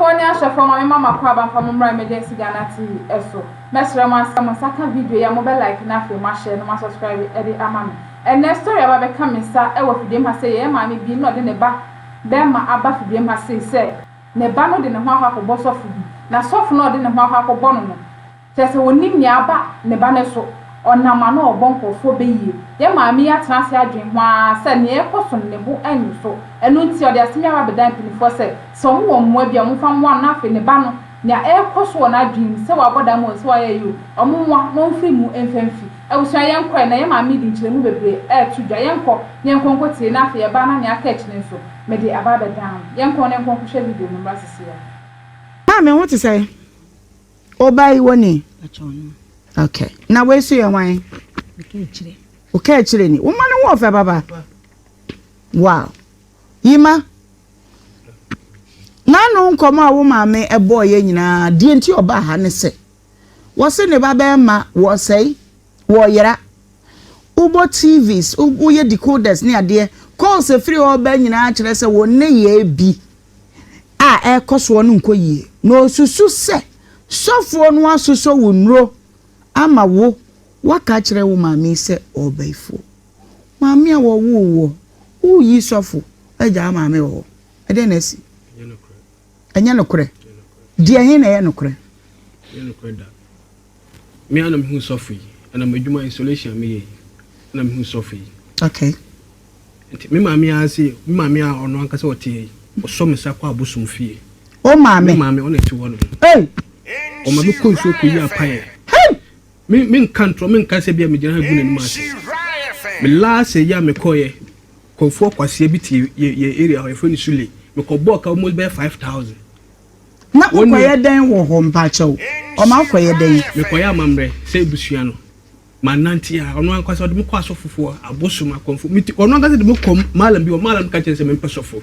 Adɔfoɔ ne ahwɛfoɔ, ma me ma makɔ aba mfa mo mmra Emergency Ghana TV so. Mɛsrɛ mo asɛ mo nsa ka video yi a, mobɛ like na afei mo ahyɛ na mo asubscribe de ama me. Ɛnnɛ story aba bɛka me nsa wɔ fidiem ha sei, yɛyɛ maame bi na ɔde ne ba bɛɛma aba fidiem ha sei sɛ ne ba no de ne ho akɔ akɔbɔ sɔfo bi, na sɔfo no a ɔde ne ho akɔ akɔbɔ no no, Kyerɛ sɛ ɔnnim nea aba ne ba no so. Ɔnam ano a ɔbɔ nkurɔfoɔ bɛ yie. Yɛn maame yi atena ase adwene ho ara sɛ nea ɛrekɔ so no, ne bo nnwo so. Ɛno nti, ɔde asɛm yi aba abɛdan mpanimfoɔ sɛ, sɛ wɔwɔ mmoa bi a, wɔmfa mmoa no na afei ne ba no, nea ɛrekɔ so wɔ n'adwene mu, sɛ wabɔ dam o, sɛ wayɛ ayi o, wɔmmoa na ɔmfiri mu mfa mfi. Abusua, yɛnkɔ ɛ, na yɛn maame yi de nkyerɛmu bebree reto dwa. Yɛnkɔ na yɛnkɔ nkɔtie, na afei yɛba na nea aka akyi no nso, mede aba abɛdan wo. Yɛnkɔ na yɛnkɔ nkɔhwɛ video no mmra seesei ara. Maame, wo te sɛn? Ɔbaa yi wɔ ni? Okay. Na wei so yɛ hwan? Woka akyire ni. Woma no wɔ ɔfɛ papa. Wow. Yima. N'ano nkɔmɔ a wo maame ɛbɔɔ yɛ nyinaa deɛ nti ɔbaa ha ne sɛ wɔse ne ba bɛrima wɔsɛe Wɔyera. Wobɔ TVs, woyɛ decoders ne adeɛ, calls ɛfiri hɔ ba nyinaa kyerɛ sɛ wɔn nneyɛɛ bi a ɛrekɔ soɔ no nkɔ yie. Na ɔsusu sɛ sɔfoɔ no asosɔ wo nnuro ama wo woaka akyerɛ wo maame yi sɛ ɔɔbayifoɔ. Maame a wɔwoo woɔ, woreyi sɔfo agyaa maame wɔ hɔ. Ɛdeɛn na asi? Ɛnyɛ nokorɛ. Deɛ he na ɛyɛ nokorɛ? Ɛnyɛ nokorɛ da. Me ara na mehuu sɔfo yi, ɛna m'adwuma installation a meyɛ yi, ɛna mehuu sɔfo yi. Okay. Nti me maame ara se, me maame a ɔno ankasa ɔte yi, ɔsɔ me nsa kɔ abosom fie. O maame? Me maame, ɔna ɛte hɔ no. Hey! Ɔma me kɔ nsuo kɔ yi apaeɛ. Hey! Me, me nka ntorɔ, me nka sɛ bi a megyina ha gu n'anim ase. Me last yi a mekɔeɛ, kɔmfoɔ kwasia bi te yɛ, yɛ area hɔ, yɛfrɛ no Sule. Mekɔbɔɔ ka almost bɛyɛ 5,000. Na wokɔyɛ dɛn wɔ hɔ mpakyɛw? Ɔma wokɔyɛ dɛn? Mekɔyɛ amammerɛ sɛ abusua no. Manante a, ɔno ankasa ɔde me kɔ asɔfofoɔ, abosom, akɔmfo. Meti, ɔno ankasa de me kɔ malam bi hɔ. Malam ka kyerɛ no sɛ mempɛ sɔfo.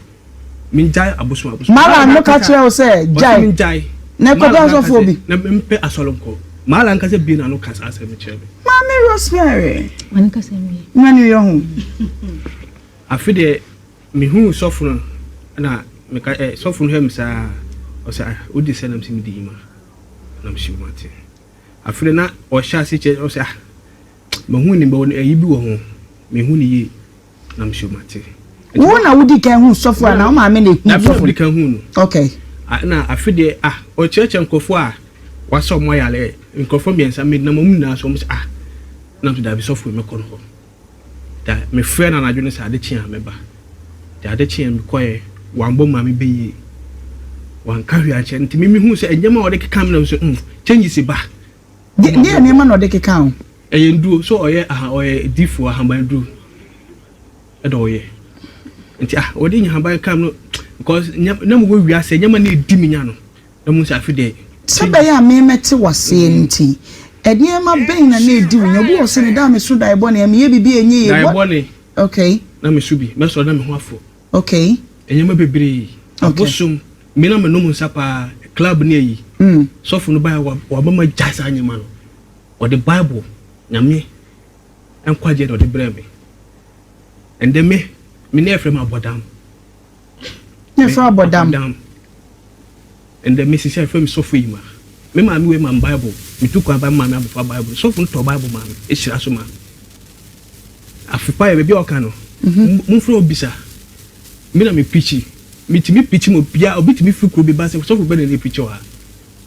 Mengyae abosom abosom. Malam no ka kyerɛ wo sɛ gyae. Ɔse mengyae. Na ɛkɔpɛ asɔfoɔ bi. Na mempɛ asɔre nkɔ. Malam ankasa bue n'ano ka saa asɛm no kyerɛ me. Maame Rosemary. Mane yɛ ho. Afe deɛ Mehuu sɔfo no na meka ɛ sɔfo no hwɛ me saa ɔsɛ ah wodi sɛ nam sɛ medi yima nam si wo mate afei de na ɔhyɛ ase kyɛ ɔsɛ ah mahu ne bɛ ayi bi wɔ ho mehu ne yie nam si wo mate. Wo na wodi kan hu sɔfo anaa wo maame na ehu sɔfo? Na di kan hu no. Okay. Na afe deɛ ah ɔkyerɛkyerɛ nkurɔfoɔ a wasɛ ɔmo ayare nkurɔfoɔ mmiɛnsa menam ɔmo nyinaa so ɔmo sɛ ah nam sɛ daabi sɔfo yi mɛkɔ no hɔ. Da mefrɛɛ no anadwo no sɛ ade kye a mɛba. Nti ade kyeeɛ mekɔeɛ, wambɔ maame bɛ yie. Wanka hwee ankyerɛ no. Nti me mehuu sɛ nneɛma a ɔde keka me na mesɛ mm, changes ba. Deɛ nneɛma na ɔde keka wo? Ɛyɛ nduro, so ɔyɛ aha ɔyɛ difoɔ ahaban duro ɛna ɔyɛ. Nti ah ɔde nhaban ka me no because na mewɔ wiase nneɛma na ɛdi me nya no. Na mu sɛ afe deɛ. Sɛ ɛbɛyɛ a me mɛte wo aseɛ nti, nneɛma bɛn na na ɛdi wo nya? Obi wɔ hɔ sɛ, meda a meso daeɛ bɔne a, meyɛ biribi a ɛnyɛ yie. Daeɛ bɔne. Okay. Na meso bi. Mɛsɔre na me ho afɔ. Okay. Nneɛma bebree. Okay. Abosom. Me na menom nsa paa. Club ne ayi. Sɔfo no baeɛ wama magyae saa nneɛma no. Ɔde Bible, Nyame nkwagyeɛ na ɔde brɛɛ me. Ɛndɛ me, me ne ɛfrɛ me abɔdam. Ne ɛfrɛ abɔdam. Ɛndɛ me sisi ɛfrɛ me sɔfo yi ma. Me maame wei ma me Bible. Me tu kwan ba me maame abɛfa Bible. Sɔfo no tɔ Bible maa me. Ehyira so maa me. Afepa yɛ baabi a ɔka no. Momfrɛ obisa. Me na me preachi. Me tumi preachi ma obia. Obi tumi firi kuro bi ba sɛ sɔfo bɛ na ne preachi wɔ ha.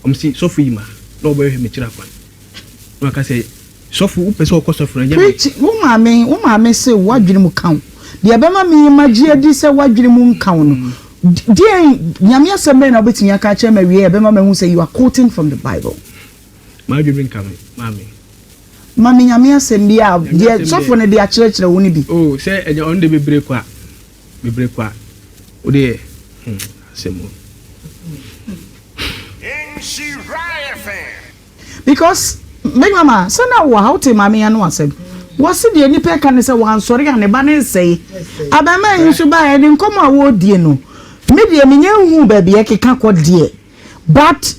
Ɔmo se sɔfo yi ma na ɔbɛhwehwɛ me kyerɛ akwan. Na waka sɛ sɔfo wopɛ sɛ ɔkɔ sɔfo no ɛnyɛ me. Preach wo maame wo maame se w'adwene mu ka wo deɛ ɛbɛma me magye adi sɛ w'adwene mu nka wo no deɛn Nyame asɛm bɛn na wobɛtumi aka akyerɛ me awiei a ɛbɛma mahu sɛ you are quoting from the bible. M'adwene mu nka me maame. Ma me Nyame asɛm bi a deɛ sɔfo no de akyerɛkyerɛ wo no bi. Oh sɛ ɛnyɛ ɔno deɛ bebree kwa. Bebree kwa. Wo deɛ hmm asɛm o. Because Big Mama sɛ na wɔ ha wote maame yi ano asɛm. Wɔse deɛ nipa ɛka ne sɛ wansɔre a ne ba ne nsɛe. Abɛɛmaa yi nso baeɛ ne nkɔmɔ a wɔredie no me deɛ menya nhuu baabi ɛkeka kɔ deɛ but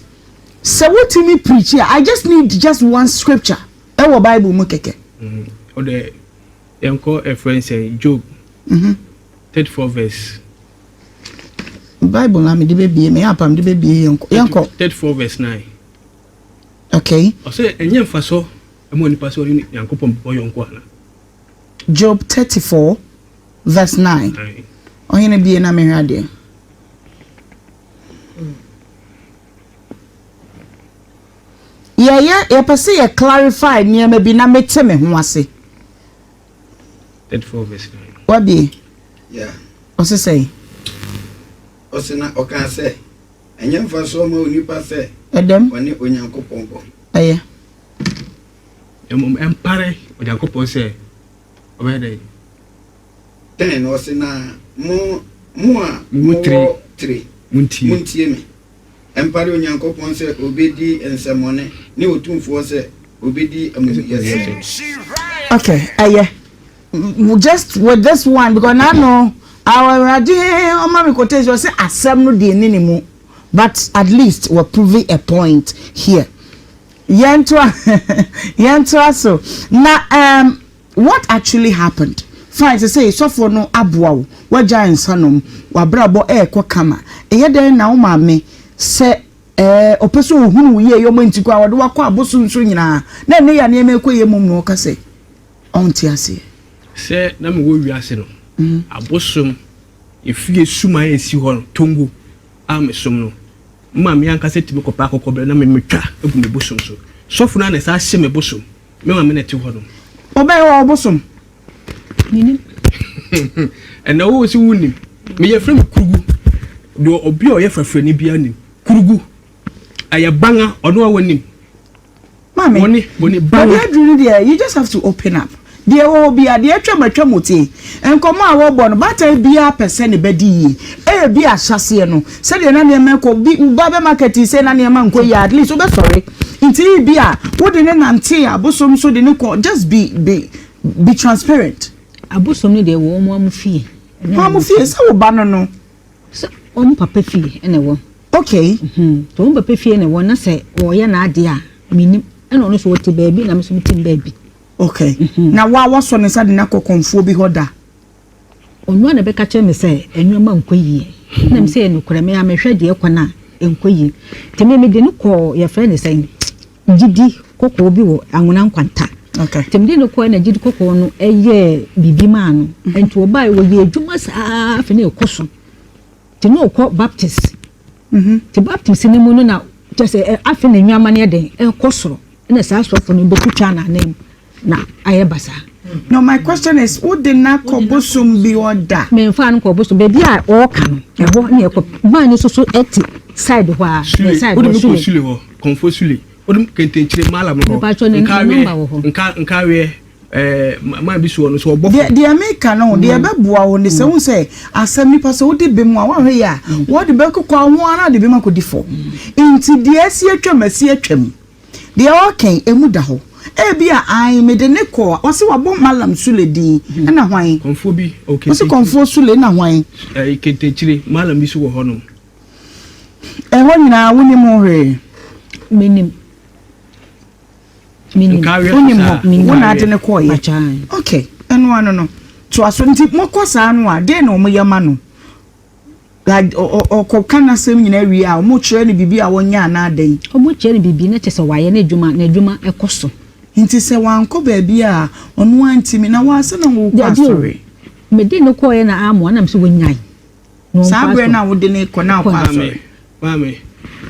sɛ wotumi preach a I just need just one scripture ɛwɔ bible mu kɛkɛ. Ɔdɛ yɛnkɔ ɛfrɛ nsɛn Job 34 verse. Bible na mede bɛbie, meyɛ apa mede bɛbie yɛnkɔ. Yɛnkɔ. 34 verse 9. Okay. Ɔsɛ ɛnyɛ mfasoɔ ma onipa sɛ ɔne Nyankopɔn bɛbɔ yɔnko ana? Job 34 verse 9. Ɔhene bie na mehwɛ adeɛ. Yɛyɛ yɛpɛ sɛ yɛ clarify nneɛma bi na mete me ho ase. 34 verse 9. Wabie. Yeah. Ɔse sɛn? Ɔse na ɔkaa sɛ, Ɛnyɛ mfasoɔ ma onipa sɛ Ɛdɛm. ɔne Onyankopɔn bɔ. Ɛyɛ. Mmom ɛmpare Onyankopɔn sɛ ɔbɛyɛ dɛn? 10 ɔse na mo, mo a Mowɔ tire, mowɔ tire, montie. montie me. Ɛmpare Onyankopɔn sɛ ɔbɛdi nsɛmmɔne, ne Otumfoɔ sɛ ɔbɛdi amumuyɛsɛm. Okay, ɛyɛ. Just with this one because na no Awurade ɔma me quotation ɔsɛ asɛm no deɛ ni ne mu but at least we're proving a point here. Yɛntoa yɛntoa so na um, what actually happened? Fine, sɛ sɛ sɔfoɔ no aboa wo wagya nsa nom wabrabɔ ɛɛkɔ kama ɛyɛ dɛn na wo maame sɛ ɛɛ ɔpɛ sɛ ohunu wo yie yɛ ɔmo nti kɔ a wɔde wakɔ abosom so nyinaa na ɛne yɛ nneɛma ɛkɔ yie mom na ɔka sɛ ɔnte aseɛ. Sɛ na mewɔ wiase no, abosom efie suman a esi hɔ no, Tongo a mesom no, me maame ankasa tumi kɔpɛ akɔkɔbrɛ na me metwa gu me bosom so. Sɔfo no ara na ɛsan hye me bosom. Me maame na ɛte hɔ no. Ɔbɛyɛ wɔ ɔbosom. Menim. Ɛnna wo sɛ wonim. Meyɛ frɛ me kurugu. Deɛ obi a ɔyɛ frɛfrɛni biara nim. Kurugu. Ɛyɛ banga ɔno a wɔnim. Maame, Wɔne wɔne baabi banga. aduru no deɛ you just have to open up. Deɛ ɛwɔ hɔ biara, deɛ atwam atwam o tie. Nkɔmmɔ a wɔbɔ no, baatan biara pɛ sɛ ne ba di yie. Ebi ahyɛaseɛ no, sɛdeɛ na nneɛma rekɔ, bi wo ba bɛ market sei na nneɛma nkɔ yie a, at least wobɛsɔre. Nti ebi a wode ne nante abosom so de ne kɔ, just be be be transparent. Abosom no deɛ ɛwɔ wɔn fie. Wɔn mo fie sɛ wo ba no no. Sɛ wɔn papa fie na ɛwɔ. Okay. Nti wɔn papa fie na ɛwɔ na sɛ ɔyɛ n'adeɛ a menim ɛna ɔno nso ɔte baabi na me nso mete baabi. Okay. Na wa wasɔ ne nsa de no akɔ kɔnfoɔ bi hɔ da? Ɔno ara na ɛbɛka kyerɛ me sɛ nneɛma nkɔ yie. Ɛna me sɛ ɛyɛ nokorɛ me ara mehwɛ deɛ ɛkɔ no a ɛnkɔ yie. Nti me mede no kɔɔ yɛfrɛ no sɛn gyidi kɔkɔɔ bi wɔ Anwona Nkwanta. Okay. Nti mede no kɔɛ na gyidi kɔkɔɔ no ɛyɛɛ biribi maa no. Nti ɔbaeɛ ɔyɛɛ adwuma saa afei na ɛkɔ so. Nti na ɔkɔ Baptist. Nti Baptist no mu no na kyerɛ sɛ afei na nneɛma no yɛ den ɛkɔ soro. Ɛna saa asɔfo no bɛtwitwa n'anan mu na ayɛ basaa. No, my question is, wo de no akɔ bosom bi hɔ da? Memfaa no nkɔɔ bosom. Baabi a ɔɔka no, ɛhɔ ne ɛkɔ. Man no nso so te side hɔ ara. Sule, Side wode hɔ, me kɔ Sule. Sule hɔ, Kɔmfoɔ Sule. Wode me Kentenkyire, Malam hɔ. Mepakyɛw, ne Nkaweɛ, number wɔ hɔ. nka, nkaweɛ, ɛɛ, man bi so hɔ no, so ɔbɔfo. Deɛ, deɛ meka no, deɛ ɛbɛboa wo ne sɛ, wohu sɛ asɛm nipa sɛ wode bem a, woanhwɛ yie a, wɔde bɛkokɔ wo ara de bem akɔdi fɔ. Nti deɛ asi atwam, asi atwam. Deɛ ɔreka yi, emu da hɔ. Ebia, ae, mede no kɔɔ, ɔse wabɔ Mallam Sule din, ɛna hwan? Kɔmfoɔ bi, ɔwɔ Ɔse Kentenkyire. Kɔmfoɔ Sule, ɛna hwan? Ɛɛ, Kentenkyire, Mallam bi nso wɔ hɔnom. Ɛhɔ nyinaa wonim ho hwee? Menim. Menim. Nkaweɛ so Wonim saa, hɔ? Wo na ade nkaweɛ. no kɔeɛ? Pakyɛ, ae. Ok, ɛno ano no. Toa so. Nti mokɔ saa no a, deɛn na wɔyɛ ma no? Like ɔkɔka n'asɛm nyinaa wie a, wɔkyerɛ no biribi a ɔnyɛ anaa dɛn? Wɔkyerɛ no biribi na kyerɛ sɛ wayɛ n'adwuma, n'adwuma kɔ so. Nti sɛ wankɔ baabi a, ɔno ara ntumi, na wo ara sɛ na wokɔ Dabi o, asɔre? mede no kɔeɛ na amoa na mese wɔnyae na ɔnkɔ Saa berɛ asɔre. no a wode no rekɔ na ɔkɔ asɔre? Maame, maame,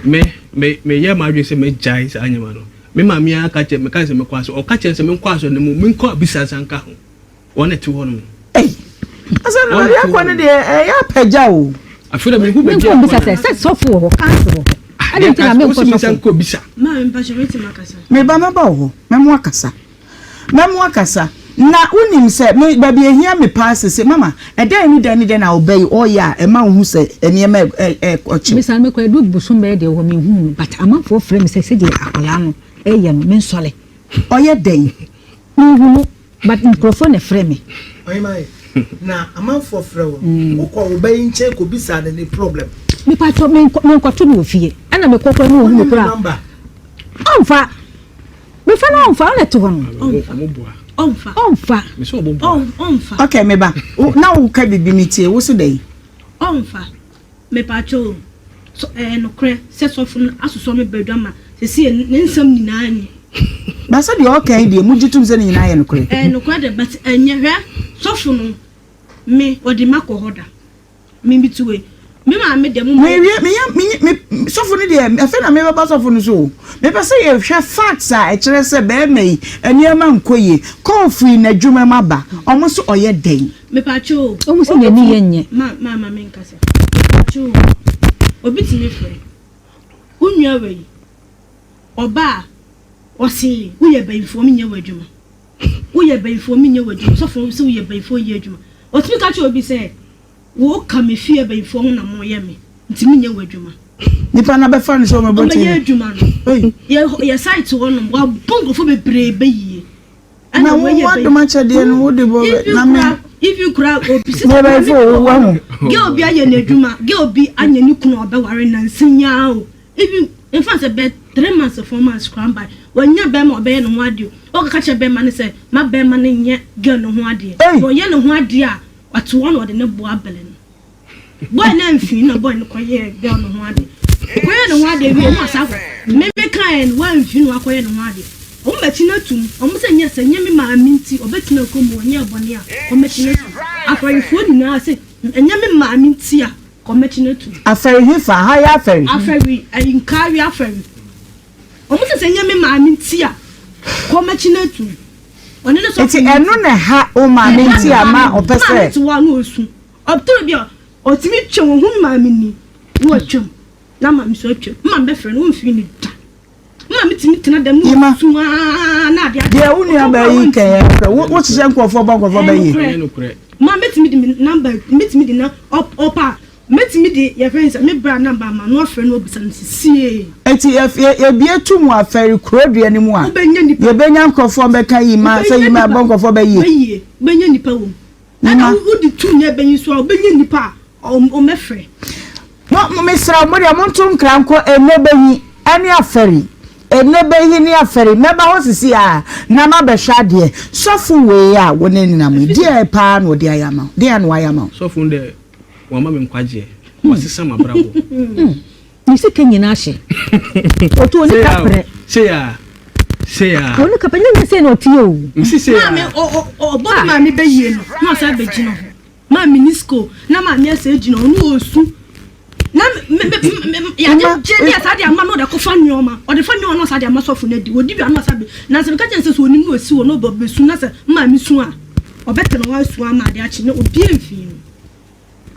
me, me, meyɛɛ m'adwene sɛ mɛgyae saa nneɛma no. Me maame ara ka kyerɛ, meka sɛ mɛkɔ asɔre. Ɔka kyerɛ me sɛ menkɔ asɔre na mmom menkɔ abisa nsa nka ho. Wɔn na ɛte hɔ nom. Ei! Asɛ no baabi akɔ no deɛ ɛyɛ apagya o. Afei na mehu baabi Menkɔ akɔ mbisa no. sɛ sɛ sɔfo wɔ hɔ, council wɔ hɔ. Adɛn nti na menkɔ sɔfo? Nkɔ bisa. Maame mpakyɛ mɛtumi akasa. Me ba mɛba wo hɔ, mɛmo akasa. Mɛmo akasa. Na wonim sɛ me baabi ehia me paa sese mama ɛdɛn ne dɛn ne dɛn na ɔbɛ yi ɔyɛ a ɛma wohu sɛ nneɛma ɛkɔ kyew. Mesan mekɔ ɛdu bosom bɛyɛ deɛ wɔ hɔ menhuu no but amanfoɔ frɛ me sɛ sɛdeɛ akwadaa no ɛyɛ no mensɔre. Ɔyɛ dɛn? Menhu no But nkurɔfoɔ na ɛfrɛ me. Ɔhemmaa na amanfoɔ frɛ wo no, wokɔ wo ba yi nkyɛn kɔbisaa no ne problem? Mepakyɛw, menkɔ menkɔto no wɔ fie. Ɛna mekɔ koraa na ɔhu me koraa. Wonni ne number? Ɔmfa. Mefa no ɔmfa, ɔna ɛte hɔ no. Ɔmfa. Ɔmfa. Ɔmfa. Ɔmfa. Okay, me ba. Na woka biribi metie, wo se dɛn? Ɔmfa. Mepakyɛw o, so ɛyɛ nokorɛ sɛ sɔfo no asosɔ me badwa ma sesie ne nsɛm nyinaa ni? Ba sɛ deɛ ɔka yi deɛ mogye tom sɛ ne nyinaa yɛ nokorɛ? Ɛyɛ nokorɛ de but ɛnyɛ hwɛ sɔfo no me ɔde makɔ hɔ da me me ti wei me maame deɛ mo ma. Mewie meyɛ me me sɔfo no deɛ afei na mebɛba sɔfo no so o mepɛ sɛ yɛhwɛ facts a ɛkyerɛ sɛ bɛrima yi nneɛma nkɔ yie kɔɔ firi n'adwuma mu aba ɔmo so ɔyɛ dɛn? Mepakyɛw o. Wohu sɛ n'ani yɛ nyɛ. Ma ma ma menkasa. Mepakyɛw o. Obi tumi frɛ. Wo nua wei, ɔba a, ɔse woyɛ bayifoɔ menyɛ w'adwuma. Woyɛ bayifoɔ menyɛ w'adwuma. Sɔfo se woyɛ bayifoɔ nyɛ adwuma. Ɔtumi ka kyerɛ obi sɛ, wo ka me fie bayifoɔ ho na moyɛ me nti menyɛ w'adwuma. Nipa no abɛfa no sɛ ɔmɛbɔ ti. Ɔmɛyɛ adwuma no. Yɛ yɛ site hɔ nom, wabɔ nkurɔfoɔ bebree bayie. Na wo w'adom akyɛdeɛ no wode bɔ bɛ na me. Even kura obi sisi kura mi wɔ hɔ. Girl bi ayɛ n'adwuma girl bi anya ne kunu ɔbɛware nansi nyaa o even nfa sɛ bɛ 3 months 4 months kura mba wanya bɛrima ɔbɛyɛ ne ho adeɛ o ɔkaka kyerɛ bɛrima ne sɛ ma bɛrima ne nyɛ girl ne ho adeɛ ɔyɛ ne ho adeɛ a ɔte hɔ na ɔde ne bo abɛlɛ no. Boy no amfii na boy no kɔyɛɛ girl no ho ade. Ɔkɔyɛɛ ne ho ade wie no ɔsan kɔ. Me me kaeɛ no wamfi na wakɔyɛ ne ho ade. Ɔmo bɛkye no atum. Ɔmo sɛ nyɛ sɛ nyɛ me maame nti ɔbɛtena kurom hɔ ɔnyɛɛ bɔne a ɔmɛkye no atum. Afɛrefoɔ nyinaa sɛ ɛnyɛ me maame nti a ɔmɛkye no atum. Afɛre hefa? Ha yɛ afɛre. Afɛre ɛyi nkaare afɛre. Ɔmo sɛ sɛ nyɛ me maame nti a kɔmɛkye no atum. Ɔne ne sɔfo Nti ɛno na ɛha wo maame nti a ma ɔpɛ sɛ. Maame te hɔ a na ɔsu. Ɔtɔ bi a, ɔtumi twam, ɔhu me maame ni, na watwam, na maame nso atwam. Me maame bɛfrɛ no, ɔmfiri no da. Me maame tumi tena dɛm na ɔsu ara na adeɛ Deɛ wo nua baa yi kɛn yɛ nokorɛ. Wo wohyehyɛ nkurɔfoɔ bɔ nkurɔfoɔ bɛ yie. Ɛyɛ nokorɛ. Ma mɛtumi de me number, mɛtumi de na ɔpa a, mɛtumi de yɛfrɛ no sɛ me bra number ama no afrɛ no abisa no sɛ sie. Eti yɛ yɛ yɛbie to mu afɛre kuro dua no mu a, yɛbɛnya nkurɔfoɔ bɛka yi ma sɛ yi ma bɔ nkurɔfoɔ bɛ yie. Bɛ yie, wobɛnya nipa wɔ mu. Ɛna wode tu nyɛ bɛyi nso a wobɛnya nnipa a wɔmɛfrɛ. Mo mesrɛ mo deɛ monto nkra nkɔ ɛnɛ bɛyi ɛne afɛri ɛnɛ bɛyi ne afɛri mɛba hɔ sisi a na mabɛhwɛ adeɛ sɔfo wei a wo ne nenam yi deɛ paa na ɔde ayɛ ama wo deɛ na wayɛ ama wo. Sɔfo no deɛ wama me nkwagyeɛ wasesa m'abrabɔ. Ne sika nyinaa hye. Ɔtu oni kaprɛ. Sei a, sei a. Oni kaprɛ nyɛ nyɛ sei na ɔteɛ o. Mesi sei a. Maame ɔbɔ ne maame bɛ yie no na ɔsan bɛ gyina hɔ. Maame ni school na maame asɛ gyina hɔ na ɔsu. Na me me me yɛde gye ne asa de ama na ɔde akɔfa nneɛma. Ɔde fa nneɛma na ɔsa de ama sɔfo no adi. Ɔdi bi a na ɔsa bɛ. Na sɛ meka kyerɛ no sɛ sɛ ɔnim na ɔsi hɔ na ɔbɛ bɛsu na sɛ maame su a ɔbɛtena hɔ asu ama ade akye na obiara mfii no.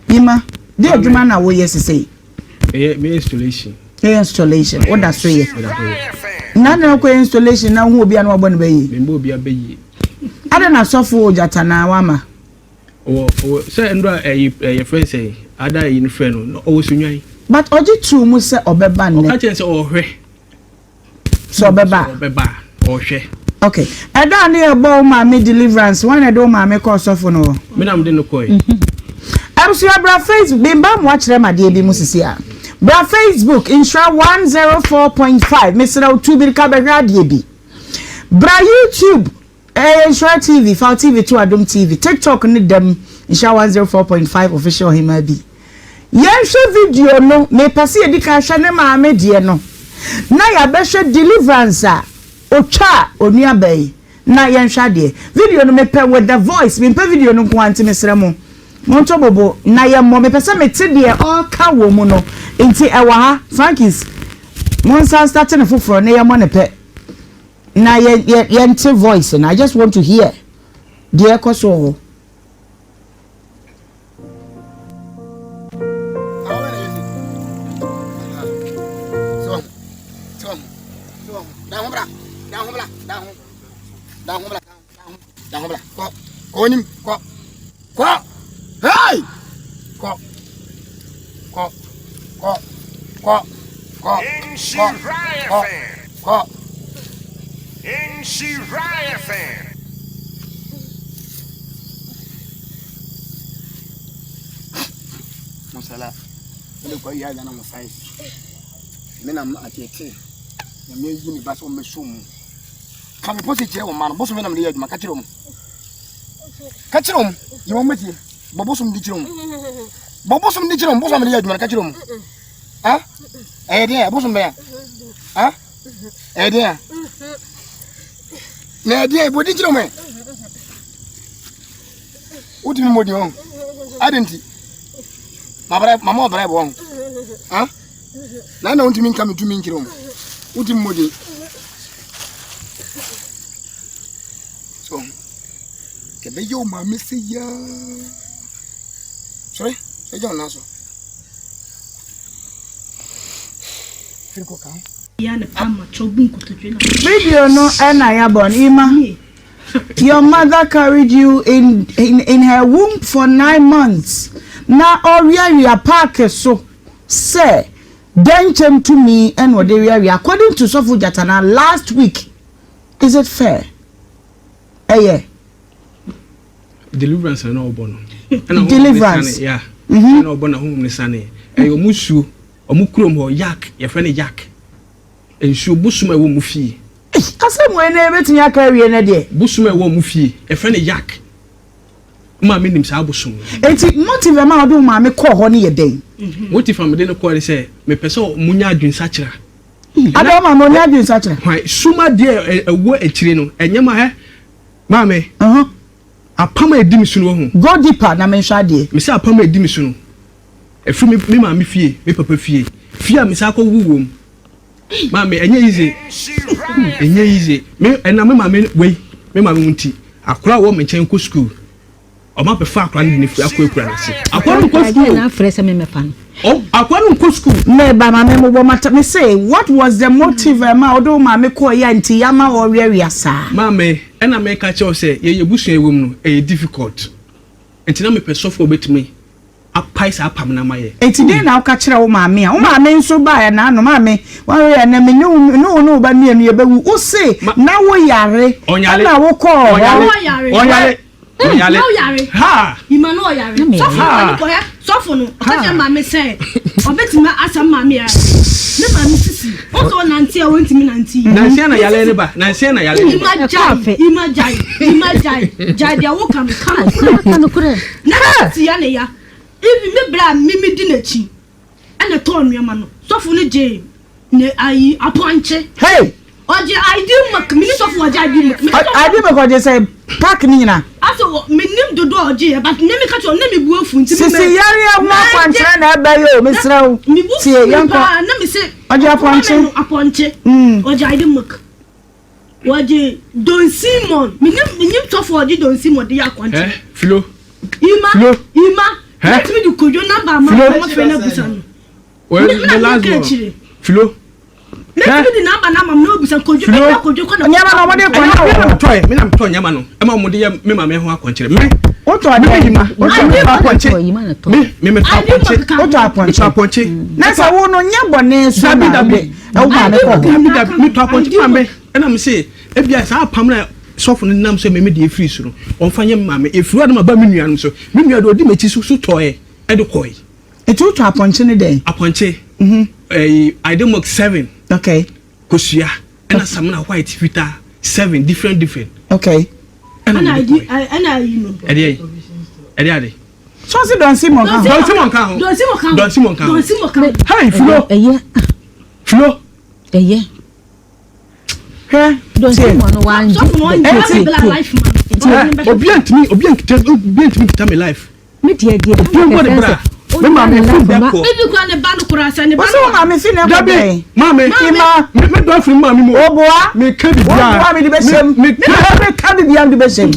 Nyima, dɛ adwuma na woyɛ sesei? Meyɛ meyɛ installation. Yɛ installation, woda so yɛ. Na na wokɔyɛ installation na wohu obi a na wabɔ ne bɛyie? Membɔ obi a bɛyie. Adɛn na sɔfo ogyata na wama? Ɔwɔ ɔwɔ sɛ ndura ɛyi ɛyɛ fɛn sɛ ada ɛyi no frɛ no na ɔwɔ sunwan. But ɔgye tuu mu sɛ ɔbɛba nnɛ. Ɔka kyerɛ sɛ ɔhwɛ. Sɛ ɔbɛba a. Ɔbɛba a ɔhwɛ. Okay. Ɛda a ne yɛbɔ wo maame deliverance, wɔn na ɛde wo maame kɔɔ sɔfo no hɔ? Me na mede no kɔe. Abusua bra Facebook, me ba mo akyerɛ me adeɛ bi mu sisi a. Bra Facebook, Nhyira 104.5, mesrɛ wo tu mirika bɛhwɛ adeɛ bi. Bra YouTube, ɛyɛ Nhyira TV, fa wo TV to Adom TV, TikTok ne dɛm, Nhyira 104.5 official ɔhemaa bi. Yɛnhwɛ video no, mepɛ sɛ yɛdi kan hwɛ ne maame deɛ no, na yɛabɛhwɛ deliverance a otwaa onuabaa yi na yɛnhwɛ adeɛ. Video no mepɛ with the voice, mempɛ video no nko ara nti mesrɛ mo monto bobo na yɛmmɔ, mepɛ sɛ mete deɛ ɔreka wɔ mu no nti ɛwɔ ha. Frankies, monsan starte no foforɔ na yɛmmɔ no pɛ na yɛ yɛ yɛnte voice no, I just want to hear deɛ ɛkɔ so wɔ hɔ. Musala, wode kɔ yɛ agya na mo size. Me na atete. Na me yi me ba so me so mu. Ka me posi kyerɛ wɔn ma no. Bosom na me de yɛ adwuma ka kyerɛ wɔn. Ka kyerɛ wɔn. Yɛ wɔn mɛtie. Bɔ bosom di kyerɛ wɔn. Bɔ bosom de kyerɛ wɔn, bosom de yɛ adwuma no ka kyerɛ wɔn. Ha? Ɛyɛ deɛ bosom bɛn a? Ha? Ɛyɛ deɛ a? Na ɛyɛ deɛ bɔ din kyerɛ wɔn ɛ. Wotumi mmɔ din wɔn. Adi nti. Mabra mama ɔbra bɔ wɔn. Ha? Na na wontumi nka me tumi nkyerɛ wɔn. Wotumi mmɔ din. So, kɛbɛyɛ wo maame sɛ yaa. Sɔre, sɔre gyina wo nan so. Firi kɔ ka ho. Video no ɛna yɛabɔ no Ima your mother carried you in, in, in her womb for nine months na ɔweawea paake so sɛ dɛnkyɛm tumi ɛna ɔde weawea according to sɔfo gyatana last week is it fair ɛyɛ. Deliverance na ɔbɔ no. Ɛna Deliverance. Yeah. Mhm. Ɛna ɔbɔ na honhom ne sane. Ɛyɛ ɔmo suo. Ɔmo kurom hɔ yak yɛfrɛ no yak. Nsuo bosom a ɛwɔ ɔmo fie. Asɛm wei na ebetumi aka awie no deɛ. Bosom a ɛwɔ ɔmo fie yɛfrɛ no yak. Maame nim saa bosom no. Eti motive ɛma ɔde wo maame kɔɔ hɔ no yɛ dɛn? Motive a mede no kɔɔ ne sɛ mepɛ sɛ ɔmo nya adwensakyera. Ada wo maame ɔnya adwensakyera? Hwan sum adeɛ ɛwɔ akyire no ɛnyɛ ma hɛ Maame, apam a ɛdi me so no wahu. Go deeper na menhwɛ adeɛ. Mese apam a ɛdi me so no, ɛfiri me me maame fie, me papa fie, fie a mesan akɔ wo wom. Maame, ɛnyɛ easy, ɛnyɛ easy. Me ɛna me maame wei, me maame wo nti, akora a ɔwɔ me nkyɛn kɔ school. Ɔmo abɛfa akora no de no firi akɔ akura no ase. Akora no nkɔ sukuu o. Na afrɛ sɛ memmɛfa no. Ɔ akora no nkɔ sukuu. Me ba ma me mobɔ mata me se what was the motive ɛma wode wo maame kɔɔ yɛ nti yama ɔweawea saa. Maame ɛna meka kyerɛ wo sɛ yɛn abusua yɛwɔ mu no ɛyɛ difficult nti na mepɛ sɔfo a ɔbɛtumi apae saa apam no ama yɛn. Enti dɛn na woka kyerɛ wo maame a wo maame nso baeɛ na ano maame woahwɛ yɛ ɛnɛ me ne wo ne wo ne wo ba mmienu yɛbɛwu wo se na wo yare ɛna wo kɔɔ hɔ. Ɔnyare ɔnyare ɔnyare ɔyare ha ima no ɔyare sɔfo no kɔ ne kɔhɛ sɔfo no ɔka kyerɛ maame sɛ ɔbɛtumi asa maame yare ne maame sisi ɔsɛ ɔnante a ɔntumi nante yi. Nansia na yare ne ba nansia na yare ne ba. Ima gyae ima gyae ima gyae gyae deɛ woka no ka no korɛ. Na ne sisi ya ne ya. Even me bra a me me di n'akyi ɛna ɛtɔɔ nneɛma no. Sɔfo no gyee ne ayi apɔnkye. Hey! Ɔgye ID milk. Me ne sɔfo ɔgye ID milk. Me sɔfo. ID milk ɔgye sɛ pack ne nyina. Asɛ wɔ me nim dodo a ɔgye yɛ but me me ka kyerɛ na me bu afu nti me. Sisi yareɛ ho akwankyerɛ na ɛbɛ yɛ o mesrɛ wo. Me bu Tie fu yɛnkɔ. paa na me se. Ɔgye apɔnkye. Apɔnkye. Ɔgye ID milk. Wɔgye Don Simon. Menim menim sɔfo a ɔgye Don Simon de yɛ akwankyerɛ. Eh, Filo. Ima, Filo. Ima. Eh? Mɛtumi de kodwo namba ama Filo. na mafrɛ no abusa no. Well, Me na the last meka one. akyire. Filo. Mɛtumi de namba no ama no na wabusa kodwo. Filo. Bɛtumi kodwo kɔ na Nneɛma na wɔde kɔ na Ɛnyɛ me na wɔ. metɔɛ, me na metɔ nneɛma no. Ɛma wɔde yɛ me maame ho akwankyerɛ. Me. Wotɔ Me dɛn? me yima. Wotɔ Me metɔ apɔnkye. Me me metɔ apɔnkye. Wotɔ apɔnkye. Metɔ apɔnkye. Na sɛ wo no nyɛ bɔne so Dabi na dabi. wode wo maame kɔ hɔ. Dabi dabi. Metɔ apɔnkye ma me. Ɛna me se ebia saa apam na sɔfo no nam sɛ me me deɛ efiri so no ɔmfa nyɛ me maame. Efiri hɔ a na maba me nuanom so. Me nua deɛ ɔdi m'akyi so so tɔɛ ɛde kɔe. Eti wotɔ apɔnkye ne dɛn? Apɔnkye. Ɛyi Idemok seven. Okay. Kosua ɛna samina white fitaa seven different different. Okay. Ɛna Ɛna mede ayi kɔe. ɛna ayi no. Ɛdeɛ yi ɛdeɛ ade. Sɔsi Don Simon ka ho. Don Simon ka ho. Don Simon ka ho. Don Simon ka ho. Don Simon ka ho. Hey Flo. Ɛyɛ. Flo. Ɛyɛ. Hwɛ. Don Simon no wangye. Sɔfo no ɔngye bla life ma no. Obi antumi obi ankita obi antumi nkita me life. Me deɛ deɛ Obi mbɔ ne bra. Me maame fi dɛ kɔ. Ebi kura ne ba no kura sɛ ne ba no. Wɔsɛ wo maame fi na ɛkɔ dɛn. Maame. Ima. Me me dɔ firi maame mu. Oboa. Me ka bibia. Oboa me de bɛ hyɛm. Me me ka bibia me de bɛ hyɛm.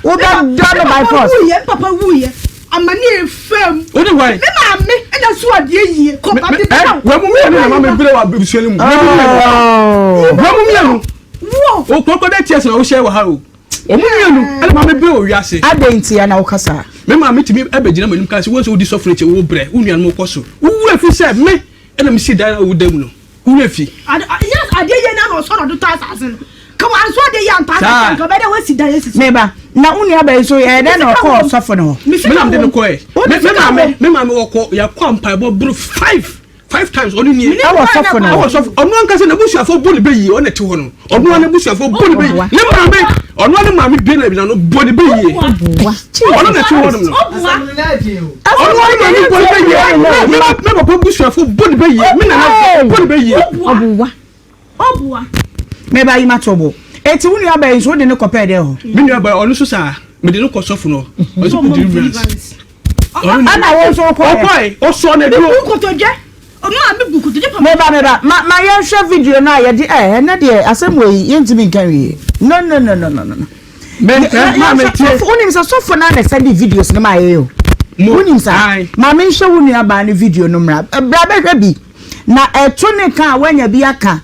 Wo bɛ dɔ no by force. Me papa wuyɛ me papa wuyɛ amani efam. O de wa yi. Me maame ɛna so adeɛ yie kɔ ba de bɛ na. Wọ́n mú mienu na maame bere wa abusua ni mu. Wọ́n mú mienu. Wọ́n. O kɔkɔ dɛ tiɛ sɛ o hyɛ wɔ ha o. Wɔn mmienu ɛna maame bere wɔ wiase. Adɛn ntia na woka saa? Me maame tumi bɛgyina m'anim ka sɛ, Wohu sɛ wodi sɔfo no akyi, wo brɛ, wo nuanom kɔ so. Wo werɛ fi sɛ me na mesi dan a woda mu no? Wo werɛ fi? Yes, adeɛ yie na na ɔsɔ na ɔde tɔ asase no. Ka wanso adeɛ yie antɔ asase nka ɔbɛyɛ dɛ wasi dan asi so. Me ba, na wo nua bɛyi so ɛyɛ dɛn na ɔkɔɔ sɔfo no hɔ? Me na mede no kɔɛ. Me maame, me maame wɔkɔ, yɛkɔ mpaebɔ boro five. Five times ɔno nie. Ɛwɔ sɔfo no. Ɛwɔ sɔfo ɔno ankasa n'abusuafo bɔ ne bɛ yie ɔna ti hɔ no ɔno ara n'abusuafo bɔ ne bɛ yie ne maame. Ɔno ne maame bie na no bɔ ne bɛ yie. Ɔno na ɛte hɔ nom no. Ɔno ne maame bɔ ne bɛ yie. Me papa busuafo bɔ ne bɛ yie. Me nana bɔ ne bɛ yie. Ɔboa. Ɔboa. Meba yi ma to bo. Eti wo nua bɛyi nso wode ne kɔpɛɛ dɛ hɔ? Me nua bɛyi ɔno nso saa. Mede no kɔ sɔfo no. Ɔno nso kɔ deliverance. Ɛna wo nso wokɔɛ? Ɔkɔɛ. Ɔsɔ ne duro. Mebu nkotodwe. Ɔmaa me bu nkotodwe papa. Meba meba. Ma ma yɛnhwɛ video no a yɛde ɛ ɛnɛ deɛ asɛm wɔ yi yɛntumi nka nwie. No no no no no no. Wonim sɛ sɔfo no na sɛnde videos no ma yɛyɛ o. Wonim saa? Ma menhwɛ wo nuabaa no video no mmra. Bra bɛhwɛ bi. Na ɛto ne ka a woanya bi aka.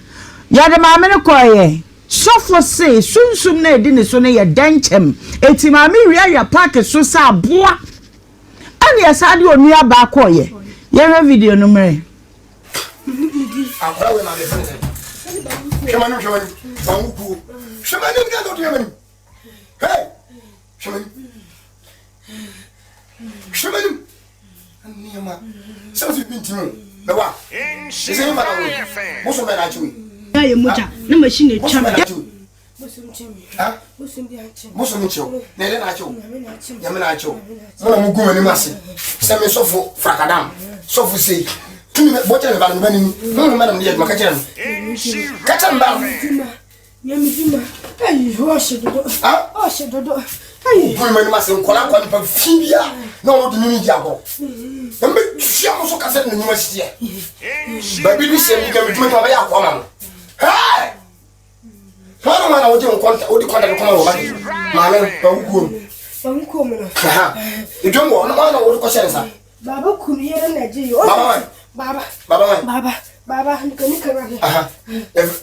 Yɛde maame no kɔeɛ. Sɔfo se sunsum no a ɛdi ne so no yɛ dɛnkyɛm. Enti maame wiawia paake so sɛ aboa. Ɛne ɛsan de onuabaa kɔeɛ. Yɛnhwɛ video no mmra. Akwadaa wei maame fɛn sɛ. Hwɛ m'anim hwɛ m'anim. Wɔn wo kuo. Hwɛ m'anim kɛ sɛ ɔtumi m'anim. Hey! Hwɛ m'anim. Hwɛ m'anim. Nneɛma. Sɛ wosi bi nti mu. Bɛwa. Ɛsɛ yɛn fa na wo. Bosom bɛn na akyi wei. Ayɛ mogya na machine atwa Bosom bɛn me. na akyi wei. Bosom nkyew na ɛdɛ na akyew nyame na akyew mo na mo gu m'anim ase sɛ me sɔfo frakadam sɔfo sei tumi bɛ bɔ kyerɛ me ba no me ba no ni honhom bɛ na mede yɛ adwuma ka kyerɛ no ka kyerɛ me ba no gu m'anim ase nkɔla nkɔ nipa fi bi a na ɔno de mimi di agorɔ na mɛtua mo so ka sɛ ne nnwuma siteɛ baabi bi sɛ mega medwuma dwuma bɛyɛ akoa ma mo hey! Hwan ne hwan na wogye wo kɔnta wode kɔnta de kɔma wɔ market maame no ba wukuo no. Ba wukuo mu no. Aha edwam wɔ hɔ hwan na wode kɔhyɛ nsa. Baba kunu yere na gye yi. Baba wan. Baba. Baba wan. Baba baba nika nika wura. Aha